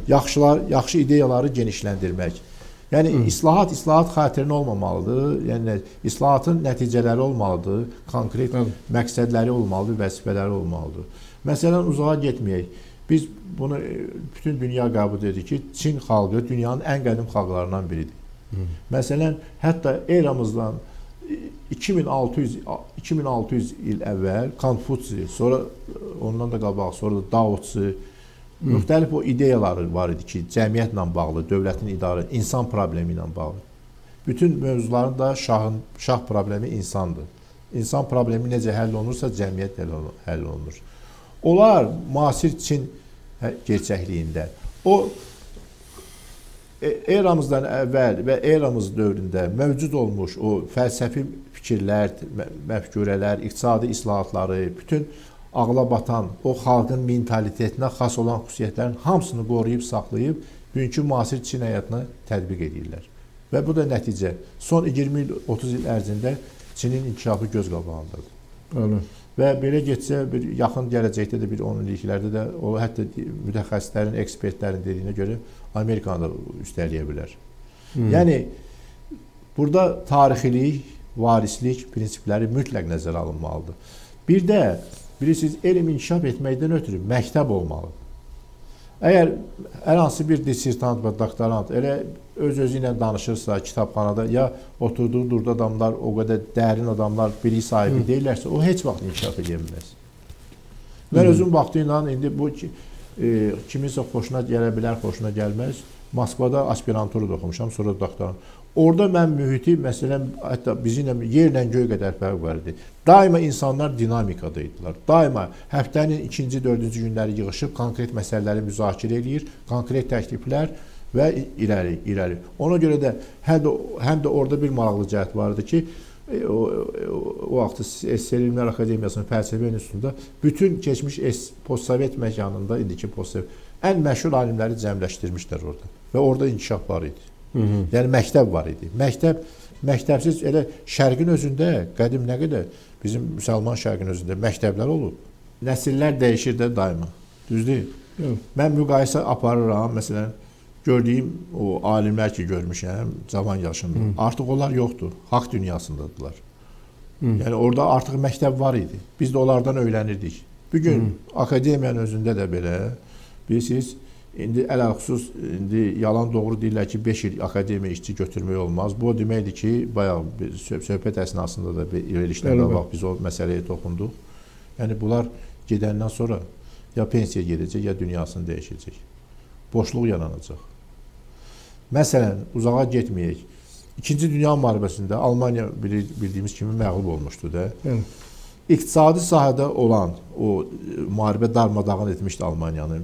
Speaker 2: yaxşı ideyaları genişləndirmək. Yəni islahat xatirinə olmamalıdır. Yəni islahatın nəticələri olmalıdır, konkret məqsədləri olmalıdır, vəzifələri olmalıdır. Məsələn, uzağa getməyək. Biz bunu bütün dünya qəbul edir ki, Çin xalqı dünyanın ən qədim xalqlarından biridir. Məsələn, hətta eramızdan 2600 il əvvəl Konfutsi, sonra ondan da qabaq, sonra da Dao Tzu, müxtəlif o ideyaları var idi ki, cəmiyyətlə bağlı, dövlətin idarə, insan problemi ilə bağlı. Bütün mövzuların da şah problemi insandır. İnsan problemi necə həll olunursa, cəmiyyət həll olunur. Onlar müasir Çin gerçəkliyində, o eramızdan əvvəl və eramız dövründə mövcud olmuş o fəlsəfi fikirlər, məfkurələr, iqtisadi islahatları, bütün ağla batan o xalqın mentalitetinə xas olan xüsusiyyətlərin hamısını qoruyub, saxlayıb, bugünkü müasir Çin həyatına tətbiq edirlər. Və bu da nəticə. Son 20 il, 30 il ərzində Çinin inkişafı göz qabağındadır.
Speaker 1: Bəli.
Speaker 2: Və belə getsə, bir yaxın gələcəkdə də bir 10 illiklərdə də, o, hətta mütəxəssislərin, ekspertlərin dediyinə görə Amerikanı da üstələyə bilər. Yəni, burada tarixilik, varislik prinsipləri mütləq nəzərə alınmalıdır. Bir də, bilirsiniz, elm inkişaf etməkdən ötürü məktəb olmalıdır. Əgər hər hansı bir dissertant və doktorant elə öz-özü ilə danışırsa kitabxanada, ya oturduğu durdu adamlar o qədər dərin adamlar, bilik sahibi deyirlərsə, o heç vaxt inkişaf edə bilməz. Mən özüm vaxtı ilə indi bu kiminsə xoşuna gələ bilər, xoşuna gəlməz. Moskvada aspiranturada oxumuşam, sonra doktorant. Orada mən mühiti, məsələn, hətta bizimlə yerlə göy qədər fərq var idi. Daima insanlar dinamikada idilər. Daima həftənin ikinci, dördüncü günləri yığışıb konkret məsələləri müzakirə eləyir, konkret təkliflər və irəli, irəli. Ona görə də həm də orada bir maraqlı cəhət vardı ki, o vaxt SSR Elmlər Akademiyasının Fəlsəfə İnstitutunda bütün keçmiş postsovet məkanında, indiki postsovet, ən məşhur alimləri cəmləşdirmişlər orada və orada inkişaf var idi. Yəni məktəb var idi. Məktəbsiz elə şərqin özündə qədim nə qədər bizim müsəlman şərqin özündə məktəblər olub. Nəsillər dəyişir də daima. Düz deyil? Mən müqayisə aparıram, məsələn, gördüyüm o alimlər ki görmüşəm cavan yaşında. Artıq onlar yoxdur. Haqq dünyasındadılar. Yəni orada artıq məktəb var idi. Biz də onlardan öyrənirdik. Bu gün akademiyanın özündə də belə bilirsiniz, İndi ələxüsus, indi yalan doğru deyirlər ki, 5 il akademiya işçi götürmək olmaz. Bu o deməkdir ki, bayaq söhbət əsnasında da verilişlərdə bax biz o məsələyə toxunduq. Yəni bunlar gedəndən sonra ya pensiya gedəcək, ya dünyasını dəyişəcək. Boşluq yaranacaq. Məsələn, uzağa getməyək. İkinci Dünya Müharibəsində Almaniya bildiyimiz kimi məğlub olmuşdu da. İqtisadi sahədə olan o müharibə darmadağın etmişdi Almaniyanı.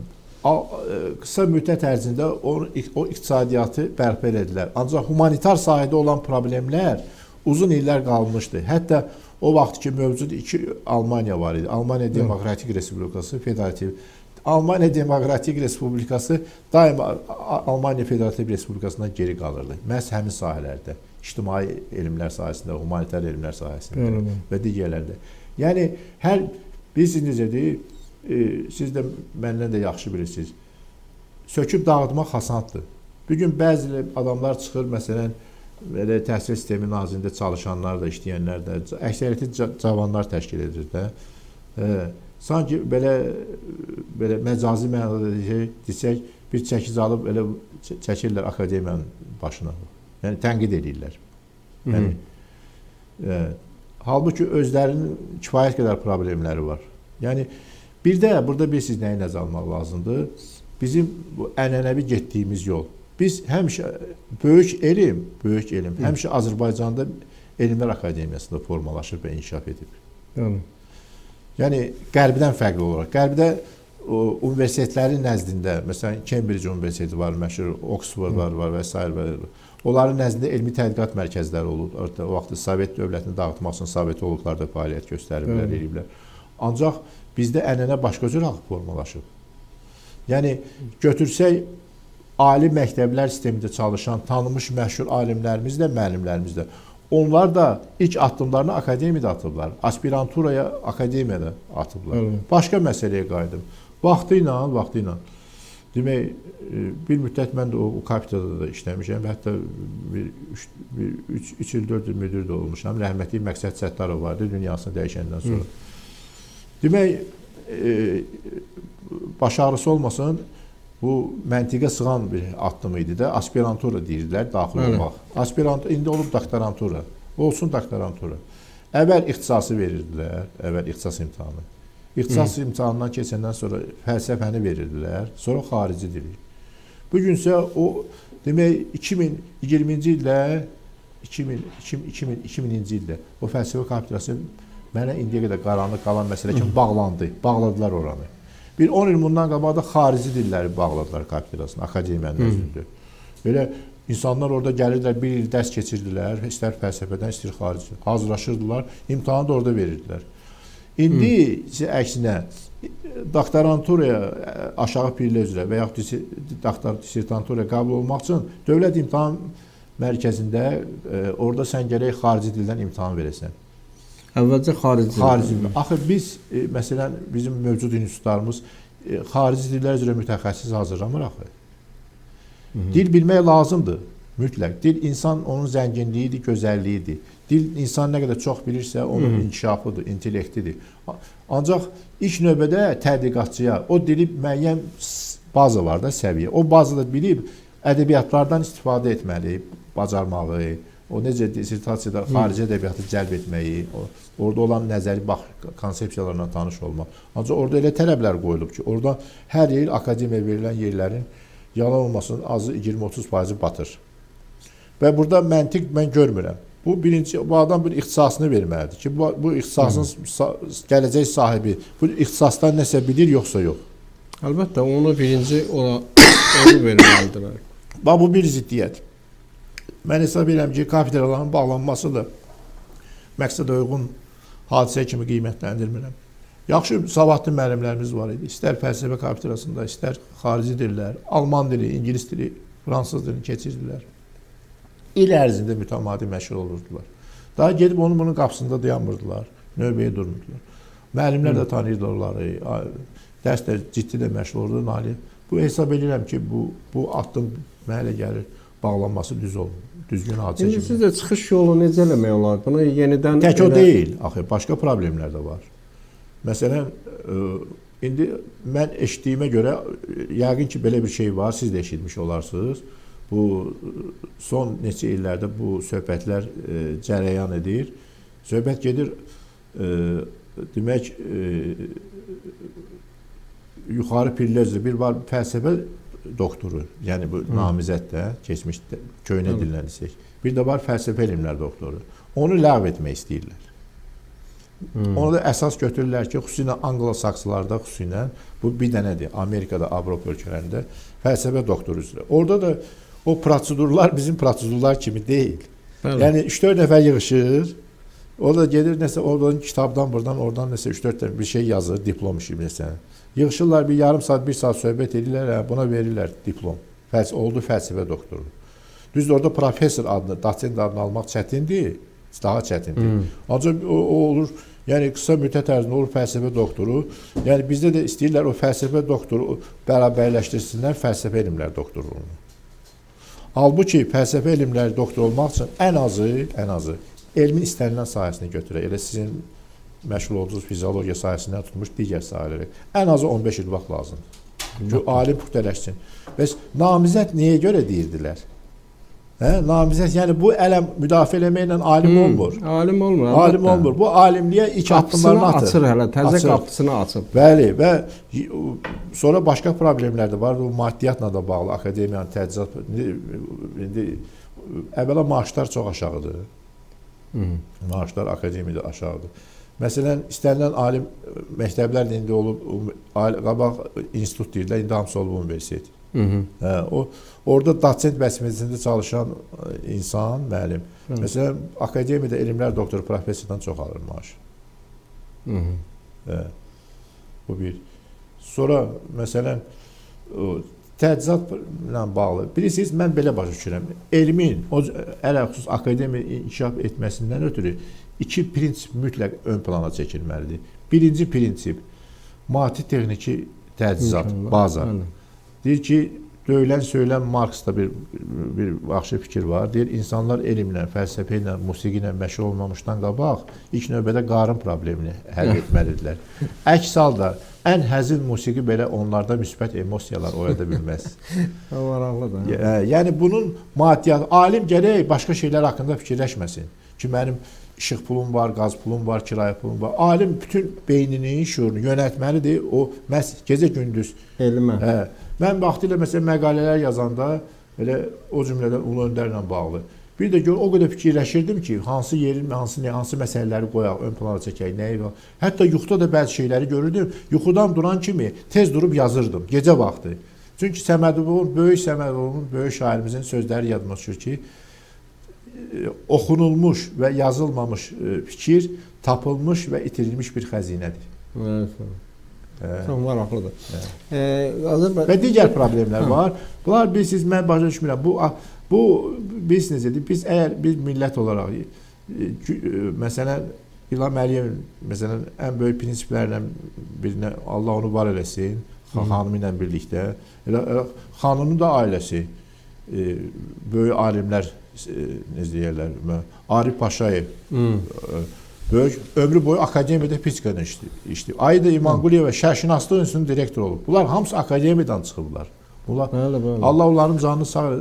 Speaker 2: Qısa müddət ərzində o iqtisadiyyatı bərpa elədilər. Ancaq humanitar sahədə olan problemlər uzun illər qalmışdı. Hətta o vaxt ki, mövcud iki Almaniya var idi. Almaniya Demokratik Respublikası, Federativ. Almaniya Demokratik Respublikası daima Almaniya Federativ Respublikasından geri qalırdı. Məhz həmin sahələrdə, ictimai elmlər sahəsində, humanitar elmlər sahəsində və digərlərdə. Yəni, hər, bilirsiniz necədir? Siz də məndən də yaxşı bilirsiniz. Söküb dağıtmaq asandır. Bugün bəzi adamlar çıxır, məsələn, belə təhsil sistemi nazirində çalışanlar da, işləyənlər də, əksəriyyəti cavanlar təşkil edir də. Sanki belə məcazi mənada desək, bir çəkic alıb elə çəkirlər akademiyanın başına. Yəni tənqid edirlər. Yəni, halbuki özlərinin kifayət qədər problemləri var. Yəni, bir də burada bilirsiniz nəyi nəzərə almaq lazımdır? Bizim bu ənənəvi getdiyimiz yol. Biz həmişə böyük elm, həmişə Azərbaycanda Elmlər Akademiyasında formalaşıb və inkişaf edib. Yəni qərbdən fərqli olaraq. Qərbdə universitetlərin nəzdində, məsələn, Cambridge Universiteti var, məşhur Oxford var və s. Onların nəzdində elmi tədqiqat mərkəzləri olub. O vaxt Sovet dövlətini dağıtmaq üçün sovetologlar da fəaliyyət göstəriblər, eləyiblər. Ancaq bizdə ənənə başqa cür formalaşıb. Yəni, götürsək, ali məktəblər sistemində çalışan tanınmış məşhur alimlərimiz də, müəllimlərimiz də, onlar da ilk addımlarını akademiyada atıblar. Aspiranturaya akademiyada atıblar. Başqa məsələyə qayıdım. Vaxtı ilə. Demək, bir müddət mən də o kapitalda da işləmişəm. Hətta 3 il, 4 il müdür də olmuşam. Rəhmətli Məqsəd Səttarov vardı, dünyasını dəyişəndən sonra. Demək, baş ağrısı olmasın, bu məntiqə sığan bir addım idi də, aspirantura deyirdilər, daxil olmaq. Aspirantura, indi olub doktorantura, olsun doktorantura. Əvvəl ixtisası verirdilər, əvvəl ixtisas imtahanı. İxtisas imtahanından keçəndən sonra fəlsəfəni verirdilər, sonra xarici dili. Bugünsə o, demək, 2020-ci ildə, 2000-ci ildə o fəlsəfə kafedrası mənə indiyə qədər qaranlıq qalan məsələ kimi bağlandı, bağladılar oranı. Bir 10 il bundan qabaq da xarici dilləri bağladılar kafedrasını, akademiyanın özündür. Belə insanlar orada gəlirdilər, bir il dərs keçirdilər, istər fəlsəfədən, istər xarici, hazırlaşırdılar, imtahanı da orada verirdilər. İndi isə əksinə, doktoranturaya aşağı pillə üzrə və yaxud doktor dissertanturaya qəbul olmaq üçün dövlət imtahan mərkəzində orada sən gərək xarici dildən imtahan verəsən.
Speaker 1: Əvvəlcə xarici
Speaker 2: dil. Axı biz, məsələn, bizim mövcud institutlarımız xarici dillər üzrə mütəxəssis hazırlamır axı. Dil bilmək lazımdır, mütləq. Dil insan onun zənginliyidir, gözəlliyidir. Dil insan nə qədər çox bilirsə, onun inkişafıdır, intellektidir. Ancaq ilk növbədə tədqiqatçıya o dili müəyyən baza var da, səviyyə. O bazada bilib ədəbiyyatlardan istifadə etməli, bacarmağı, o necə dissertasiyada xarici ədəbiyyatı cəlb etməyi, orada olan nəzəri bax konsepsiyalarla tanış olmaq. Ancaq orada elə tələblər qoyulub ki, orada hər il akademiyaya verilən yerlərin yalan olmasın azı 20-30% batır. Və burada məntiq mən görmürəm. Bu birinci, bu adam bir ixtisasını verməlidir ki, bu ixtisasın gələcək sahibi bu ixtisasdan nəsə bilir yoxsa yox.
Speaker 1: Əlbəttə, onu birinci onu verməlidirlər.
Speaker 2: Bax, bu bir ziddiyyət. Mən hesab edirəm ki, kafedraların bağlanması da məqsədə uyğun hadisə kimi qiymətləndirmirəm. Yaxşı, savadlı müəllimlərimiz var idi. İstər fəlsəfə kafedrasında, istər xarici dillər, alman dili, ingilis dili, fransız dilini keçirdilər. İl ərzində mütəmadi məşğul olurdular. Daha gedib onun bunun qapısında dayanmırdılar, növbəyə durmurdular. Müəllimlər də tanıyırdılar onları, dərs də ciddi də məşğul olurdu. Naili. Bu hesab edirəm ki, bu addım mənə elə gəlir, bağlanması düz olmur. Düzgün hadisə
Speaker 1: kimi. İndi sizdə çıxış yolu necə eləmək olar? Bunu yenidən...
Speaker 2: Tək o deyil, axı, başqa problemlər də var. Məsələn, indi mən eşitdiyimə görə, yəqin ki, belə bir şey var, siz də eşitmiş olarsınız. Bu, son neçə illərdə bu söhbətlər cərəyan edir. Söhbət gedir, demək, yuxarı pillə üzrə bir var fəlsəfə doktoru, yəni bu namizəd də, keçmiş köynə dillənsək. Bir də var fəlsəfə elmlər doktoru. Onu ləğv etmək istəyirlər. Onu da əsas götürürlər ki, xüsusilə Anglo-Sakslarda, xüsusilə bu bir dənədir, Amerikada, Avropa ölkələrində fəlsəfə doktoru üzrə. Orada da o prosedurlar bizim prosedurlar kimi deyil. Bəli. Yəni 3-4 nəfər yığışır, o da gedir nəsə oradan kitabdan, buradan, oradan nəsə 3-4 dənə bir şey yazır, diplom işi nəsə. Yığışırlar bir yarım saat, bir saat söhbət edirlər, buna verirlər diplom. Oldu fəlsəfə doktoru. Düzdür, orada professor adını, dosent adını almaq çətindir, daha çətindir. Ancaq o olur, yəni qısa müddət ərzində olur fəlsəfə doktoru. Yəni bizdə də istəyirlər o fəlsəfə doktoru bərabərləşdirsinlər fəlsəfə elmlər doktorluğunu. Halbuki fəlsəfə elmləri doktoru olmaq üçün ən azı elmin istənilən sahəsini götürək. Elə sizin məşğul olduğunuz fiziologiya sahəsindən tutmuş digər sahələrə. Ən azı 15 il vaxt lazımdır. Ki, alim püxtələşsin. Bəs namizəd niyə görə deyirdilər? Hə, namizəd, yəni bu ələm müdafiə eləməklə alim olmur.
Speaker 1: Alim olmur.
Speaker 2: Alim olmur. Bu alimliyə ilk addımlarını atır.
Speaker 1: Açır hələ, təzə qapısını açıb.
Speaker 2: Bəli, və sonra başqa problemlər də var. Bu maddiyyatla da bağlı akademiyanın təchizat indi əvvəla maaşlar çox aşağıdır. Maaşlar akademiyada aşağıdır. Məsələn, istənilən alim məktəblər də indi olub, qabaq institut deyirlər, indi hamısı olub universitet. Hə, orada dosent vəzifəsində çalışan insan, müəllim. Məsələn, akademiyada elmlər doktoru professordan çox alır maaş. Hə, bu bir. Sonra, məsələn, təchizatla bağlı. Bilirsiniz, mən belə başa düşürəm. Elmin, ələxüsus akademiya inkişaf etməsindən ötürü iki prinsip mütləq ön plana çəkilməlidir. Birinci prinsip, maddi texniki təchizat, baza. Deyir ki, döyülən, söylən Marksda bir yaxşı fikir var. Deyir, insanlar elmlə, fəlsəfə ilə, musiqi ilə məşğul olmamışdan qabaq ilk növbədə qarın problemini həll etməlidirlər. Əks halda Ən həzin musiqi belə onlarda müsbət emosiyalar oyada bilməz.
Speaker 1: Maraqlıdır.
Speaker 2: Yəni bunun maddiyyat, alim gərək başqa şeylər haqqında fikirləşməsin ki, mənim işıq pulum var, qaz pulum var, kirayə pulum var. Alim bütün beynini, şuurunu yönəltməlidir. O məhz gecə gündüz
Speaker 1: elmə.
Speaker 2: Mən vaxtilə məsələn məqalələr yazanda elə o cümlədən Ulu Öndərlə bağlı. Bir də gör o qədər fikirləşirdim ki, hansı yerin, hansı məsələləri qoyaq, ön plana çəkək, nəyi var. Hətta yuxuda da bəzi şeyləri görürdüm. Yuxudan duran kimi tez durub yazırdım gecə vaxtı. Çünki Səmədovun, böyük Səmədovun, böyük şairimizin sözləri yadıma düşür ki, oxunulmuş və yazılmamış fikir tapılmış və itirilmiş bir xəzinədir.
Speaker 1: Evet. Çox maraqlıdır.
Speaker 2: Və digər problemlər var. Bunlar bilirsiniz, mən başa düşmürəm. Bu bilirsiniz necədir? Biz əgər bir millət olaraq məsələn İlham Əliyevin məsələn ən böyük prinsiplərlə birinə Allah onu var eləsin, xanımı ilə birlikdə. Elə xanımın da ailəsi böyük alimlər necə deyirlər, Arif Paşayev böyük ömrü boyu akademiyada fizikadan işləyib. Aida İmanquliyeva Şərqşünaslıq İnstitutunun direktoru olub. Bunlar hamısı akademiyadan çıxıblar. Bunlar, bəli, bəli. Allah onların canını sağ,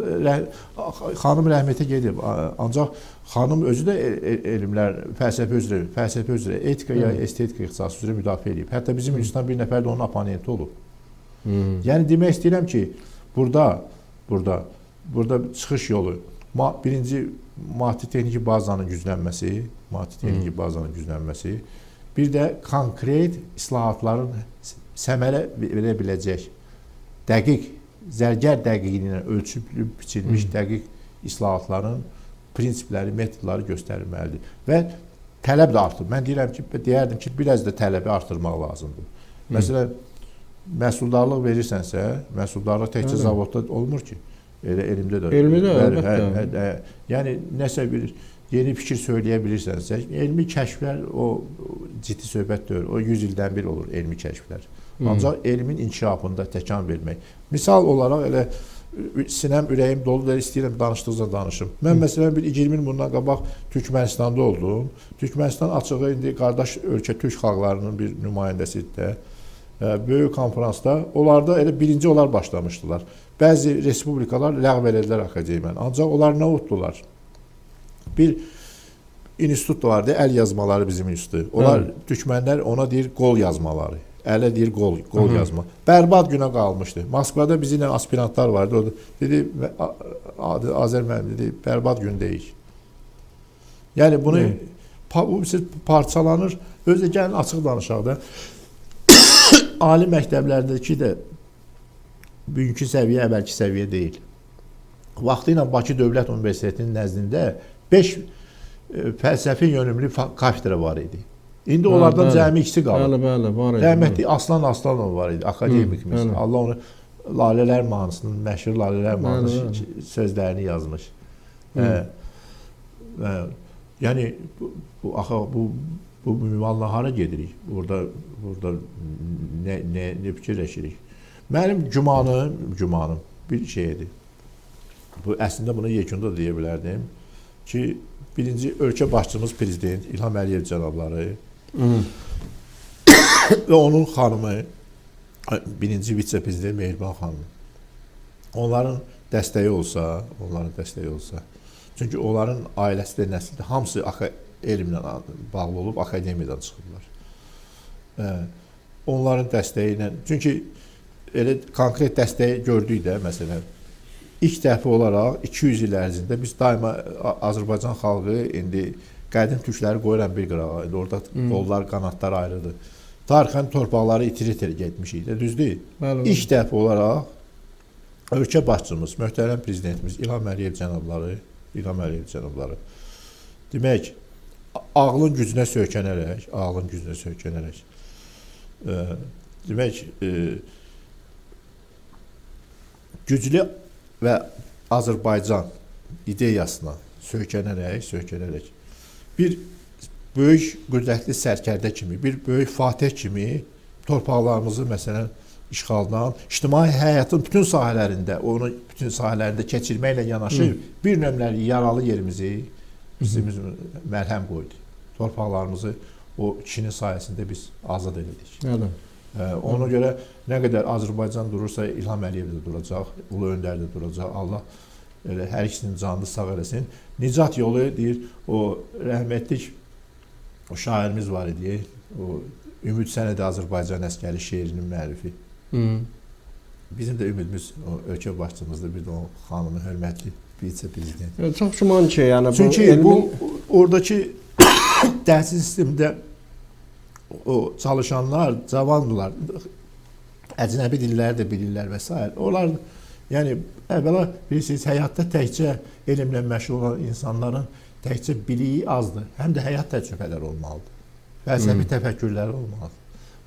Speaker 2: xanım rəhmətə gedib. Ancaq xanım özü də elmlər, fəlsəfə üzrə, etika ya estetika ixtisası üzrə müdafiə edib. Hətta bizim institutdan bir nəfər də onun oponenti olub. Yəni demək istəyirəm ki, burada çıxış yolu birinci maddi texniki bazanın güclənməsi, bir də konkret islahatların səmərə verə biləcək dəqiq, zərgər dəqiqliyi ilə ölçülüb biçilmiş dəqiq islahatların prinsipləri, metodları göstərilməlidir. Və tələb də artır. Mən deyirəm ki, deyərdim ki, biraz da tələbi artırmaq lazımdır. Məsələn, məhsuldarlıq verirsənsə, məhsuldarlıq təkcə zavodda olmur ki. Elə elmdə də.
Speaker 1: Elmdə əlbəttə.
Speaker 2: Yəni nəsə bir yeni fikir söyləyə bilirsənsə, elmi kəşflər o ciddi söhbət deyil. O 100 ildən bir olur elmi kəşflər. Ancaq elmin inkişafında təkan vermək. Misal olaraq elə sinəm, ürəyim doludur, istəyirəm danışdıqca danışım. Mən məsələn bir 20 il bundan qabaq Türkmənistanda oldum. Türkmənistan açığı indi qardaş ölkə türk xalqlarının bir nümayəndəsidir də. Böyük konfransda onlarda elə birinci onlar başlamışdılar. Bəzi respublikalar ləğv elədilər akademiyanı. Ancaq onlar nə utdular? Bir institut vardı, əl yazmaları bizim institutu. Onlar, türkmənlər ona deyir qol yazmaları. Ələ deyir qol yazma. Bərbad günə qalmışdı. Moskvada bizimlə aspirantlar vardı. O dedi, Azər müəllim dedi, bərbad gündəyik. Yəni bunu bu parçalanır. Özü də gəlin açıq danışaq da. Ali məktəblərdəki də bugünkü səviyyə əvvəlki səviyyə deyil. Vaxtı ilə Bakı Dövlət Universitetinin nəzdində 5 fəlsəfi yönümlü kafedra var idi. İndi onlardan cəmi ikisi qalır.
Speaker 1: Bəli, bəli, var idi.
Speaker 2: Rəhmətli Aslan Aslanov var idi, akademikimiz. Allah onu Lalələr mahnısının, məşhur Lalələr mahnısının sözlərini yazmış. Yəni bu ünvanla hara gedirik? Burada nə fikirləşirik? Mənim gümanım bir şeydir. Bu əslində bunu yekunda deyə bilərdim ki, birinci ölkə başçımız prezident İlham Əliyev cənabları və onun xanımı, birinci vitse-prezident Mehriban xanım. Onların dəstəyi olsa, çünki onların ailəsi də, nəsli də hamısı elmlə bağlı olub, akademiyadan çıxıblar. Onların dəstəyi ilə, çünki elə konkret dəstəyi gördük də, məsələn, ilk dəfə olaraq 200 il ərzində biz daima Azərbaycan xalqı indi qədim türkləri qoyuram bir qırağa, indi orada qollar, qanadlar ayrıdır. Tarixən torpaqları itirir getmişik də, düz deyil? Bəli. İlk dəfə olaraq ölkə başçımız, möhtərəm prezidentimiz İlham Əliyev cənabları, demək, ağlın gücünə söykənərək, demək, güclü və Azərbaycan ideyasına söykənərək bir böyük qüdrətli sərkərdə kimi, bir böyük fatih kimi torpaqlarımızı məsələn işğaldan, ictimai həyatın bütün sahələrində, onu bütün sahələrində keçirməklə yanaşı bir nömrəli yaralı yerimizi bizim məlhəm qoydu. Torpaqlarımızı o kişinin sayəsində biz azad elədik.
Speaker 1: Bəli.
Speaker 2: Ona görə nə qədər Azərbaycan durursa, İlham Əliyev də duracaq, Ulu Öndər də duracaq. Allah elə hər ikisinin canını sağ eləsin. Nicat yolu deyir, o rəhmətlik o şairimiz var idi. O Ümid sənədi Azərbaycan əskəri şeirinin müəllifi. Bizim də ümidimiz o ölkə başçımızdır, bir də o xanımın hörmətli vitse-prezident.
Speaker 1: Çox güman ki, yəni bu
Speaker 2: çünki
Speaker 1: elmin...
Speaker 2: bu oradakı təhsil sistemində o çalışanlar cavandılar. Əcnəbi dilləri də bilirlər və s. Onlar yəni əvvəla bilirsiniz, həyatda təkcə elmlə məşğul olan insanların təkcə biliyi azdır, həm də həyat təcrübələri olmalıdır. Fəlsəfi təfəkkürləri olmalıdır.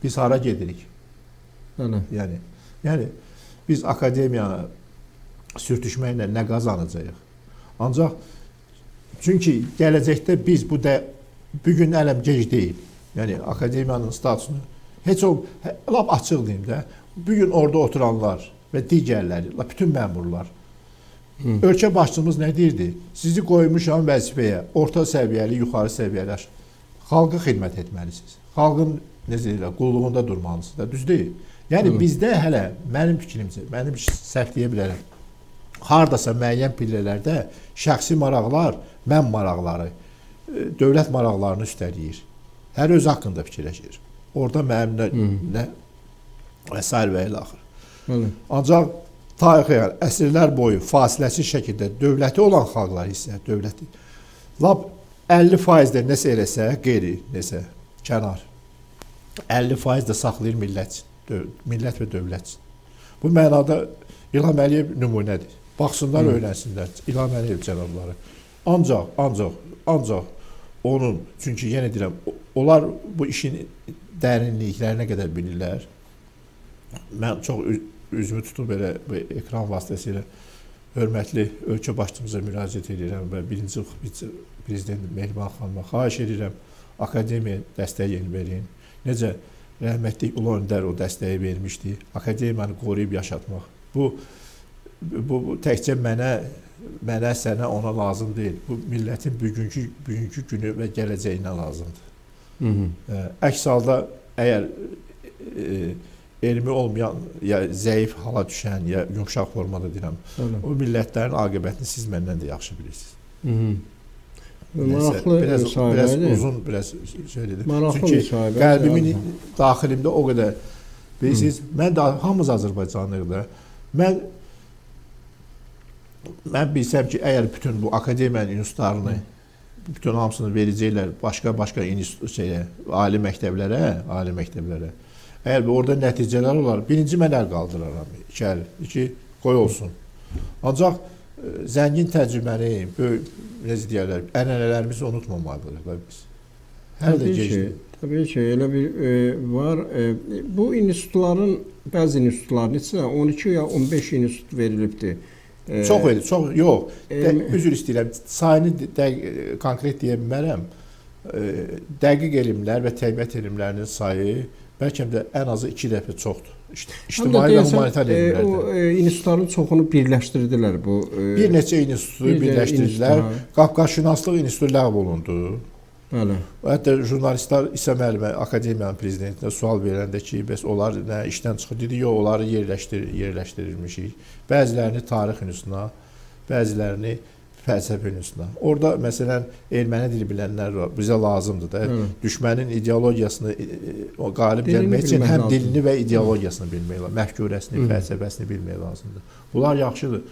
Speaker 2: Biz hara gedirik?
Speaker 1: Bəli.
Speaker 2: Yəni biz akademiyana sürtüşməklə nə qazanacağıq? Ancaq çünki gələcəkdə biz bu bu gün ələm gec deyil. Yəni akademiyanın statusunu heç o lap açıq deyim də, bu gün orada oturanlar və digərləri, lap bütün məmurlar. Ölkə başçımız nə deyirdi? Sizi qoymuşam vəzifəyə, orta səviyyəli, yuxarı səviyyəli xalqa xidmət etməlisiniz. Xalqın necə deyirlər, qulluğunda durmalısınız da, düz deyil. Yəni bizdə hələ mənim fikrimcə, mənim səhv deyə bilərəm. Hardasa müəyyən pillələrdə şəxsi maraqlar, mən maraqları, dövlət maraqlarını üstələyir. Hər öz haqqında fikirləşir. Orada mənim nə və sair və ilə axır. Ancaq tarixi, yəni, əsrlər boyu fasiləsiz şəkildə dövləti olan xalqlar isə dövləti lap 50% də nəsə eləsə, qeyri nəsə kənar 50% də saxlayır millət üçün, millət və dövlət üçün. Bu mənada İlham Əliyev nümunədir. Baxsınlar, öyrənsinlər İlham Əliyev cənabları. Ancaq onun, çünki yenə deyirəm, onlar bu işin dərinliklərinə qədər bilirlər. Mən çox üzümü tutub belə bu ekran vasitəsilə hörmətli ölkə başçımıza müraciət edirəm və birinci vitse-prezident Mehriban xanıma xahiş edirəm, akademiyaya dəstək verin. Necə rəhmətli Ulu Öndər o dəstəyi vermişdi, akademiyanı qoruyub yaşatmaq. Bu təkcə mənə, sənə, ona lazım deyil. Bu millətin bugünkü günü və gələcəyinə lazımdır. Əks halda əgər elmi olmayan, ya zəif hala düşən, ya yumşaq formada deyirəm, o millətlərin aqibətini siz məndən də yaxşı bilirsiniz.
Speaker 1: Maraqlı
Speaker 2: biraz uzun, biraz şey dedim.
Speaker 1: Maraqlı.
Speaker 2: Çünki
Speaker 1: müsahibə.
Speaker 2: Qəlbimin daxilimdə o qədər bilirsiniz, mən də hamımız Azərbaycanlıyıq da. Mən bilsəm ki, əgər bütün bu akademiyanın institutlarını, bütün hamısını verəcəklər başqa-başqa şeyə, ali məktəblərə. Əgər orada nəticələr olar, birinci mən əl qaldıraram, iki əl, iki qoy olsun. Ancaq zəngin təcrübəni, böyük, necə deyərlər, ənənələrimizi unutmamalıyıq biz. Hələ də gecdir.
Speaker 1: Təbii ki, elə bir var. Bu institutların, bəzi institutların içinə 12 ya 15 institut verilibdir.
Speaker 2: Çox idi, çox, yox. Üzr istəyirəm, sayını konkret deyə bilmərəm. Dəqiq elmlər və təbiət elmlərinin sayı bəlkə də ən azı 2 dəfə çoxdur. İctimai və humanitar elmlərdə.
Speaker 1: O institutların çoxunu birləşdirdilər bu.
Speaker 2: Bir neçə institutu birləşdirdilər. Qafqazşünaslıq institutu ləğv olundu.
Speaker 1: Bəli.
Speaker 2: Hətta jurnalistlər İsa müəllimə, akademiyanın prezidentinə sual verəndə ki, bəs onlar nə işdən çıxır? Dedi, yox, onları yerləşdirilmişik. Bəzilərini tarix institutuna, bəzilərini fəlsəfə institutuna. Orada məsələn erməni dili bilənlər var, bizə lazımdır da. Düşmənin ideologiyasını o qalib gəlmək üçün həm dilini və ideologiyasını bilmək lazımdır, məfkurəsini, fəlsəfəsini bilmək lazımdır. Bunlar yaxşıdır.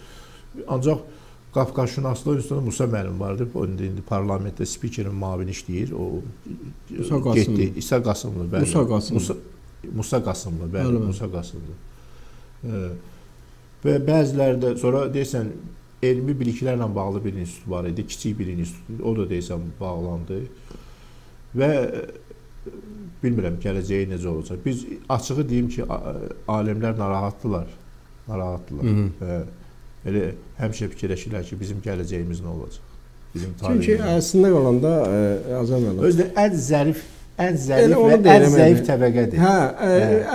Speaker 2: Ancaq Qafqazşünaslıq institutunda Musa müəllim vardı. O indi parlamentdə spikerin mavini işləyir. O
Speaker 1: Musa Qasımlı.
Speaker 2: Getdi. İsa Qasımlı, bəli.
Speaker 1: Musa Qasımlı.
Speaker 2: Musa Qasımlı, bəli, Musa Qasımlı. Və bəziləri də sonra deyirsən elmi biliklərlə bağlı bir institut var idi, kiçik bir institut. O da deyirsən bağlandı. Və bilmirəm gələcəyi necə olacaq. Biz açığı deyim ki, alimlər narahatdılar. Narahatdılar. Elə həmişə fikirləşirlər ki, bizim gələcəyimiz nə olacaq? Bizim tariximiz.
Speaker 1: Çünki əslində qalanda Azər müəllim.
Speaker 2: Özü də ən zərif, ən zərif və ən zəif təbəqədir.
Speaker 1: Hə,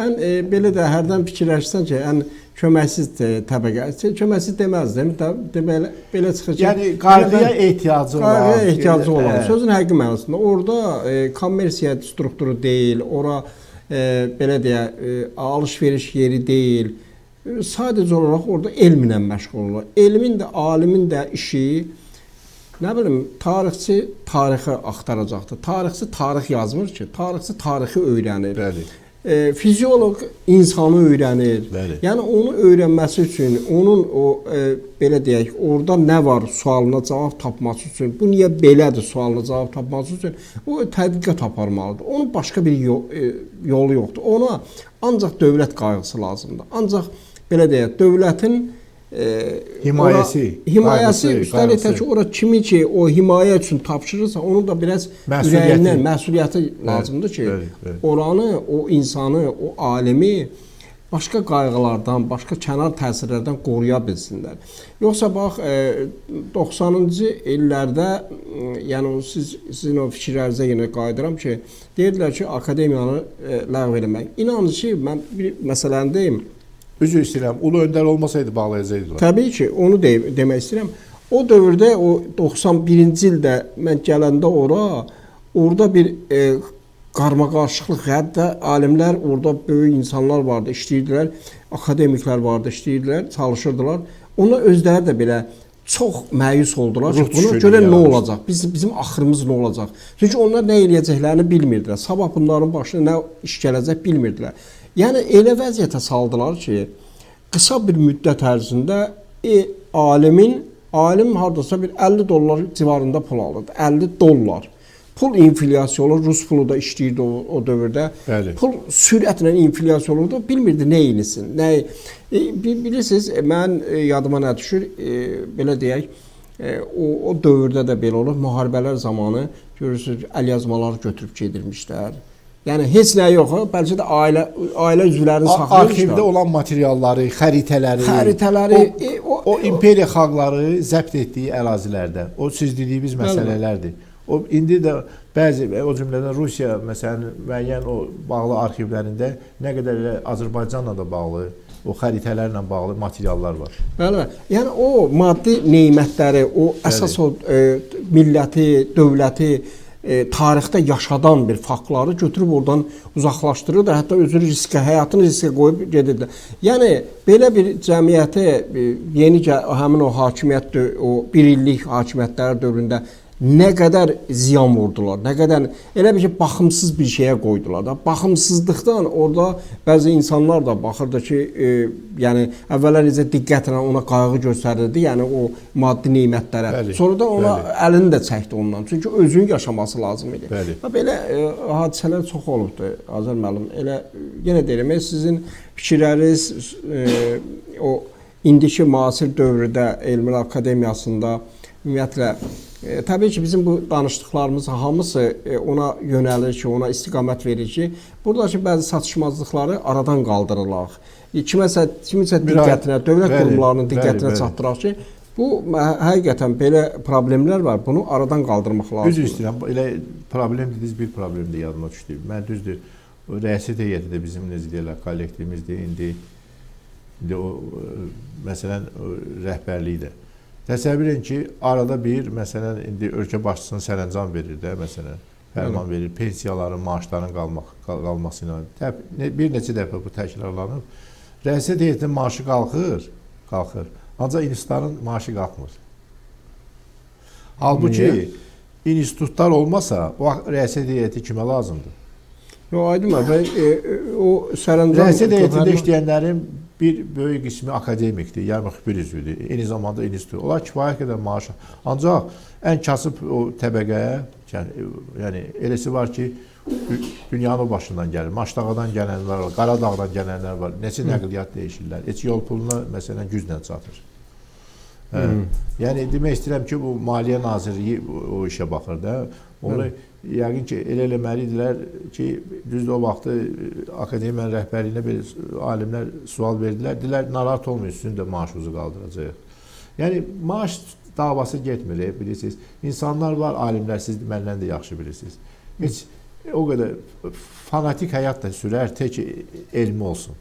Speaker 1: ən belə də hərdən fikirləşsən ki, ən köməksiz təbəqə. Köməksiz deməzdim, deməli belə çıxır ki,
Speaker 2: yəni qayğıya ehtiyacı olan,
Speaker 1: qayğıya ehtiyacı olan. Sözün həqiqi mənasında orada kommersiya strukturu deyil, ora belə deyək, alış-veriş yeri deyil. Sadəcə olaraq orada elmlə məşğul olurlar. Elmin də, alimin də işi, nə bilim, tarixçi tarixi axtaracaqdır. Tarixçi tarix yazmır ki, tarixçi tarixi öyrənir.
Speaker 2: Bəli.
Speaker 1: Fizioloq insanı öyrənir.
Speaker 2: Bəli.
Speaker 1: Yəni onu öyrənməsi üçün, onun o belə deyək, orada nə var sualına cavab tapması üçün, bu niyə belədir sualına cavab tapması üçün o tədqiqat aparmalıdır. Onun başqa bir yolu yoxdur. Ona ancaq dövlət qayğısı lazımdır. Ancaq belə deyək, dövlətin
Speaker 2: himayəsi,
Speaker 1: üstəlik tək ora kimi ki o himayə üçün tapşırırsa, onun da biraz ürəyindən məsuliyyəti lazımdır ki,
Speaker 2: bəli.
Speaker 1: Oranı, o insanı, o alimi başqa qayğılardan, başqa kənar təsirlərdən qoruya bilsinlər. Yoxsa bax 90-cı illərdə, yəni sizin o fikirlərinizə yenə qayıdıram ki, deyirdilər ki, akademiyanı ləğv eləmək. İnanın ki, mən bir məsələni deyim.
Speaker 2: Üzr istəyirəm, ulu öndər olmasaydı bağlayacaqdılar.
Speaker 1: Təbii ki, onu demək istəyirəm. O dövrdə, o 91-ci ildə mən gələndə orada bir qarmaqarışıqlıq, hətta alimlər, orada böyük insanlar vardı, işləyirdilər, akademiklər vardı, işləyirdilər, çalışırdılar. Onlar özləri də belə çox məyus oldular ki, buna görə nə olacaq, bizim axırımız nə olacaq? Çünki onlar nə eləyəcəklərini bilmirdilər. Sabah bunların başına nə iş gələcək bilmirdilər. Yəni elə vəziyyətə saldılar ki, qısa bir müddət ərzində alim hardasa bir 50 dollar civarında pul alırdı. 50 dollar. Pul inflyasiya olur, rus pulu da işləyirdi o dövrdə.
Speaker 2: Bəli.
Speaker 1: Pul sürətlə inflyasiya olurdu, bilmirdi nə eləsin. Bilirsiniz, mən yadıma nə düşür, belə deyək, o dövrdə də belə olur. Müharibələr zamanı görürsünüz, əlyazmaları götürüb gedirmişlər. Yəni heç nə yox, bəlkə də ailə üzvlərini saxlayırmışlar.
Speaker 2: Arxivdə olan materialları, xəritələri, o imperiya xalqları zəbt etdiyi ərazilərdə, o siz dediyimiz məsələlərdir. O indi də bəzi, o cümlədən Rusiya məsələn müəyyən o bağlı arxivlərində nə qədər elə Azərbaycanla da bağlı, o xəritələrlə bağlı materiallar var.
Speaker 1: Bəli, yəni o maddi nemətləri, o əsas o milləti, dövləti tarixdə yaşadan bir faktları götürüb oradan uzaqlaşdırırdı, hətta özünü riskə, həyatını riskə qoyub gedirdi. Yəni belə bir cəmiyyəti yeni həmin o hakimiyyət, o bir illik hakimiyyətləri dövründə nə qədər ziyan vurdular, nə qədər elə bir ki, baxımsız bir şeyə qoydular da. Baxımsızlıqdan orada bəzi insanlar da baxırdı ki, yəni əvvəllər necə diqqətlə ona qayğı göstərirdi, yəni o maddi nemətlərə.
Speaker 2: Bəli,
Speaker 1: sonra da ona
Speaker 2: bəli.
Speaker 1: Əlini də çəkdi ondan. Çünki özünün yaşaması lazım idi.
Speaker 2: Bəli.
Speaker 1: Və belə hadisələr çox olubdu Azər müəllim. Elə yenə deyirəm, sizin fikirləriniz o indiki müasir dövrdə Elmlər Akademiyasında ümumiyyətlə təbii ki, bizim bu danışdıqlarımız hamısı ona yönəlir ki, ona istiqamət verir ki, buradakı bəzi çatışmazlıqları aradan qaldırılaq. Kimisə diqqətinə, dövlət qurumlarının diqqətinə çatdıraq ki, bu həqiqətən belə problemlər var, bunu aradan qaldırmaq lazımdır.
Speaker 2: Üzr istəyirəm, elə problem dediniz, bir problem də yadıma düşdü. Mən düzdür, rəiyyət heyəti də bizim, necə deyirlər, kollektivimizdir, indi o, məsələn, rəhbərliyi də. Təsəvvür edin ki, arada bir, məsələn, indi ölkə başçısının sərəncam verir də, məsələn, fərman verir, pensiyaların, maaşların qalması ilə. Bir neçə dəfə bu təkrarlanıb. Rəiyyət heyətinin maaşı qalxır. Ancaq institutların maaşı qalxmır. Halbuki, institutlar olmasa, o rəiyyət heyəti kimə lazımdır?
Speaker 1: Yox, aydın bəy, o sərəncam...
Speaker 2: Rəiyyət heyətində işləyənlərin bir böyük qismi akademikdir, yəni müxbir üzvüdür, eyni zamanda institut. Onlar kifayət qədər maaş. Ancaq ən kasıb o təbəqə, yəni eləsi var ki, dünyanın o başından gəlir, Maşdağadan gələnlər var, Qaradağdan gələnlər var, neçə nəqliyyat dəyişirlər, heç yol puluna məsələn güclə çatır. Yəni demək istəyirəm ki, bu Maliyyə Nazirliyi o işə baxır da. Onu yəqin ki, elə eləməli idilər ki, düzdür o vaxtı akademiyanın rəhbərliyinə bir alimlər sual verdilər. Dedilər, narahat olmayın, sizin də maaşınızı qaldıracağıq. Yəni maaş davası getmir, bilirsiniz. İnsanlar var, alimlər, siz məndən də yaxşı bilirsiniz. Heç o qədər fanatik həyat da sürər, tək elmi olsun.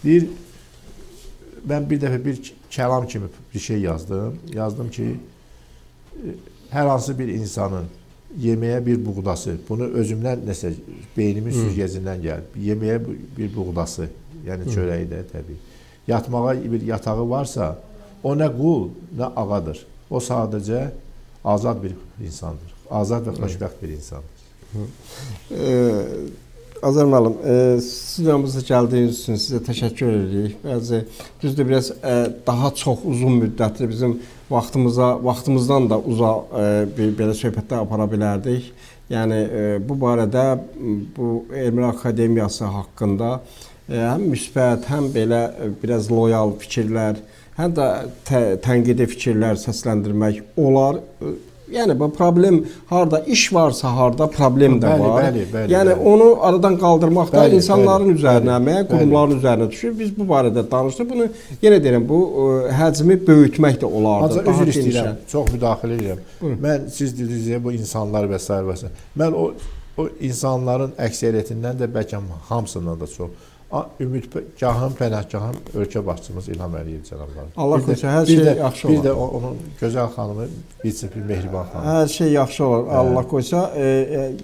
Speaker 2: Deyir, mən bir dəfə bir kəlam kimi bir şey yazdım. Yazdım ki, hər hansı bir insanın yeməyə bir buğdası, bunu özümdən nəsə beynimin süzgəcindən gəlib. Yeməyə bir buğdası, yəni çörəyi də təbii. Yatmağa bir yatağı varsa, o nə qul, nə ağadır. O sadəcə azad bir insandır. Azad və xoşbəxt bir insandır.
Speaker 1: Azər müəllim, studiyamıza gəldiyiniz üçün sizə təşəkkür edirik. Bəzi, düzdür, biraz daha çox uzun müddətli bizim vaxtımızdan da uzaq bir belə söhbətlər apara bilərdik. Yəni bu barədə bu Elmlər Akademiyası haqqında həm müsbət, həm belə biraz loyal fikirlər, həm də tənqidi fikirlər səsləndirmək olar. Yəni bu problem harda iş varsa, harda problem də var.
Speaker 2: Bəli,
Speaker 1: yəni
Speaker 2: bəli.
Speaker 1: Onu aradan qaldırmaq da insanların üzərinə, müəyyən qurumların üzərinə düşür. Biz bu barədə danışdıq. Bunu yenə deyirəm, bu həcmi böyütmək də olardı.
Speaker 2: Ancaq üzr istəyirəm, çox müdaxilə edirəm. Mən siz dediniz bu insanlar və sair və sair. Mən o insanların əksəriyyətindən də bəlkə hamısından da çox ümidgahım, pənahgahım ölkə başçımız İlham Əliyev cənabları.
Speaker 1: Allah qoysa hər şey yaxşı olar.
Speaker 2: Bir də onun gözəl xanımı, bir mehriban xanım.
Speaker 1: Hər şey yaxşı olar. Allah qoysa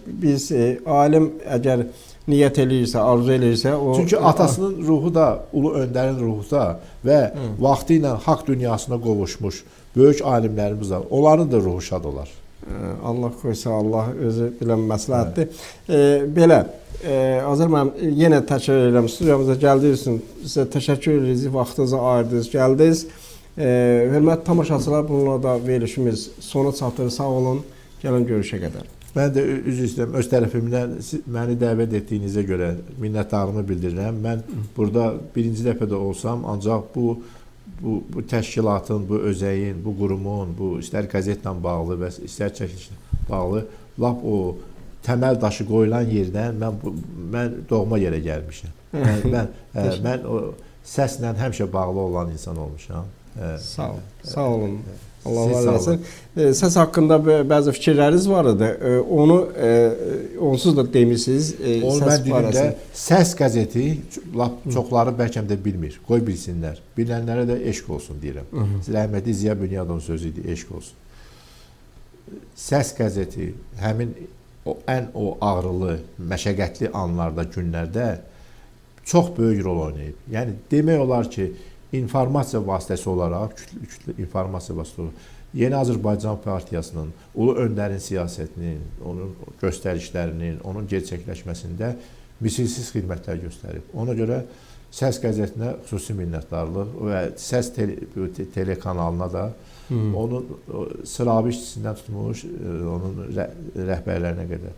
Speaker 1: biz alim əgər niyyət eləyirsə, arzu eləyirsə o.
Speaker 2: Çünki atasının ruhu da, ulu öndərin ruhu da və vaxtı ilə haqq dünyasına qovuşmuş böyük alimlərimiz var. Onların da ruhu şad olar.
Speaker 1: Allah qoysa, Allah özü bilən məsləhətdir. Belə, Azər müəllim, yenə təkrar edirəm, studiyamıza gəldiyiniz üçün sizə təşəkkür edirik, vaxtınızı ayırdınız, gəldiniz. Hörmətli tamaşaçılar, bununla da verilişimiz sona çatır. Sağ olun, gəlin görüşə qədər.
Speaker 2: Mən də üzr istəyirəm, öz tərəfimdən məni dəvət etdiyinizə görə minnətdarlığımı bildirirəm. Mən burada birinci dəfə də olsam, ancaq bu təşkilatın, bu özəyin, bu qurumun, bu istər qəzetlə bağlı və istər çəkilişlə bağlı, lap o təməl daşı qoyulan yerdən mən doğma yerə gəlmişəm. Mən o səslə həmişə bağlı olan insan olmuşam.
Speaker 1: Sağ olun. Sağ olun. Allah var olsun. Səs haqqında bəzi fikirləriniz var idi. Onu onsuz da demisiniz.
Speaker 2: Onu mən dedim də, Səs qəzeti lap çoxları bəlkə də bilmir. Qoy bilsinlər. Bilənlərə də eşq olsun deyirəm. Rəhmətli Ziya Bünyadovun sözü idi, eşq olsun. Səs qəzeti həmin o ən o ağrılı, məşəqqətli anlarda, günlərdə çox böyük rol oynayıb. Yəni demək olar ki, informasiya vasitəsi olaraq, kütlə informasiya vasitəsi olaraq Yeni Azərbaycan Partiyasının, Ulu Öndərin siyasətinin, onun göstərişlərinin, onun gerçəkləşməsində misilsiz xidmətlər göstərib. Ona görə Səs qəzetinə xüsusi minnətdarlıq və Səs telekanalına da onun sıravi işçisindən tutmuş, onun rəhbərlərinə qədər.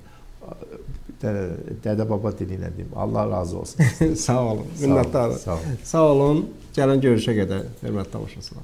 Speaker 2: Dədə baba dili ilə deyim. Allah razı olsun.
Speaker 1: Sağ olun. Minnətdarım. Sağ olun. Gəlin görüşə qədər, hörmətli tamaşaçılar.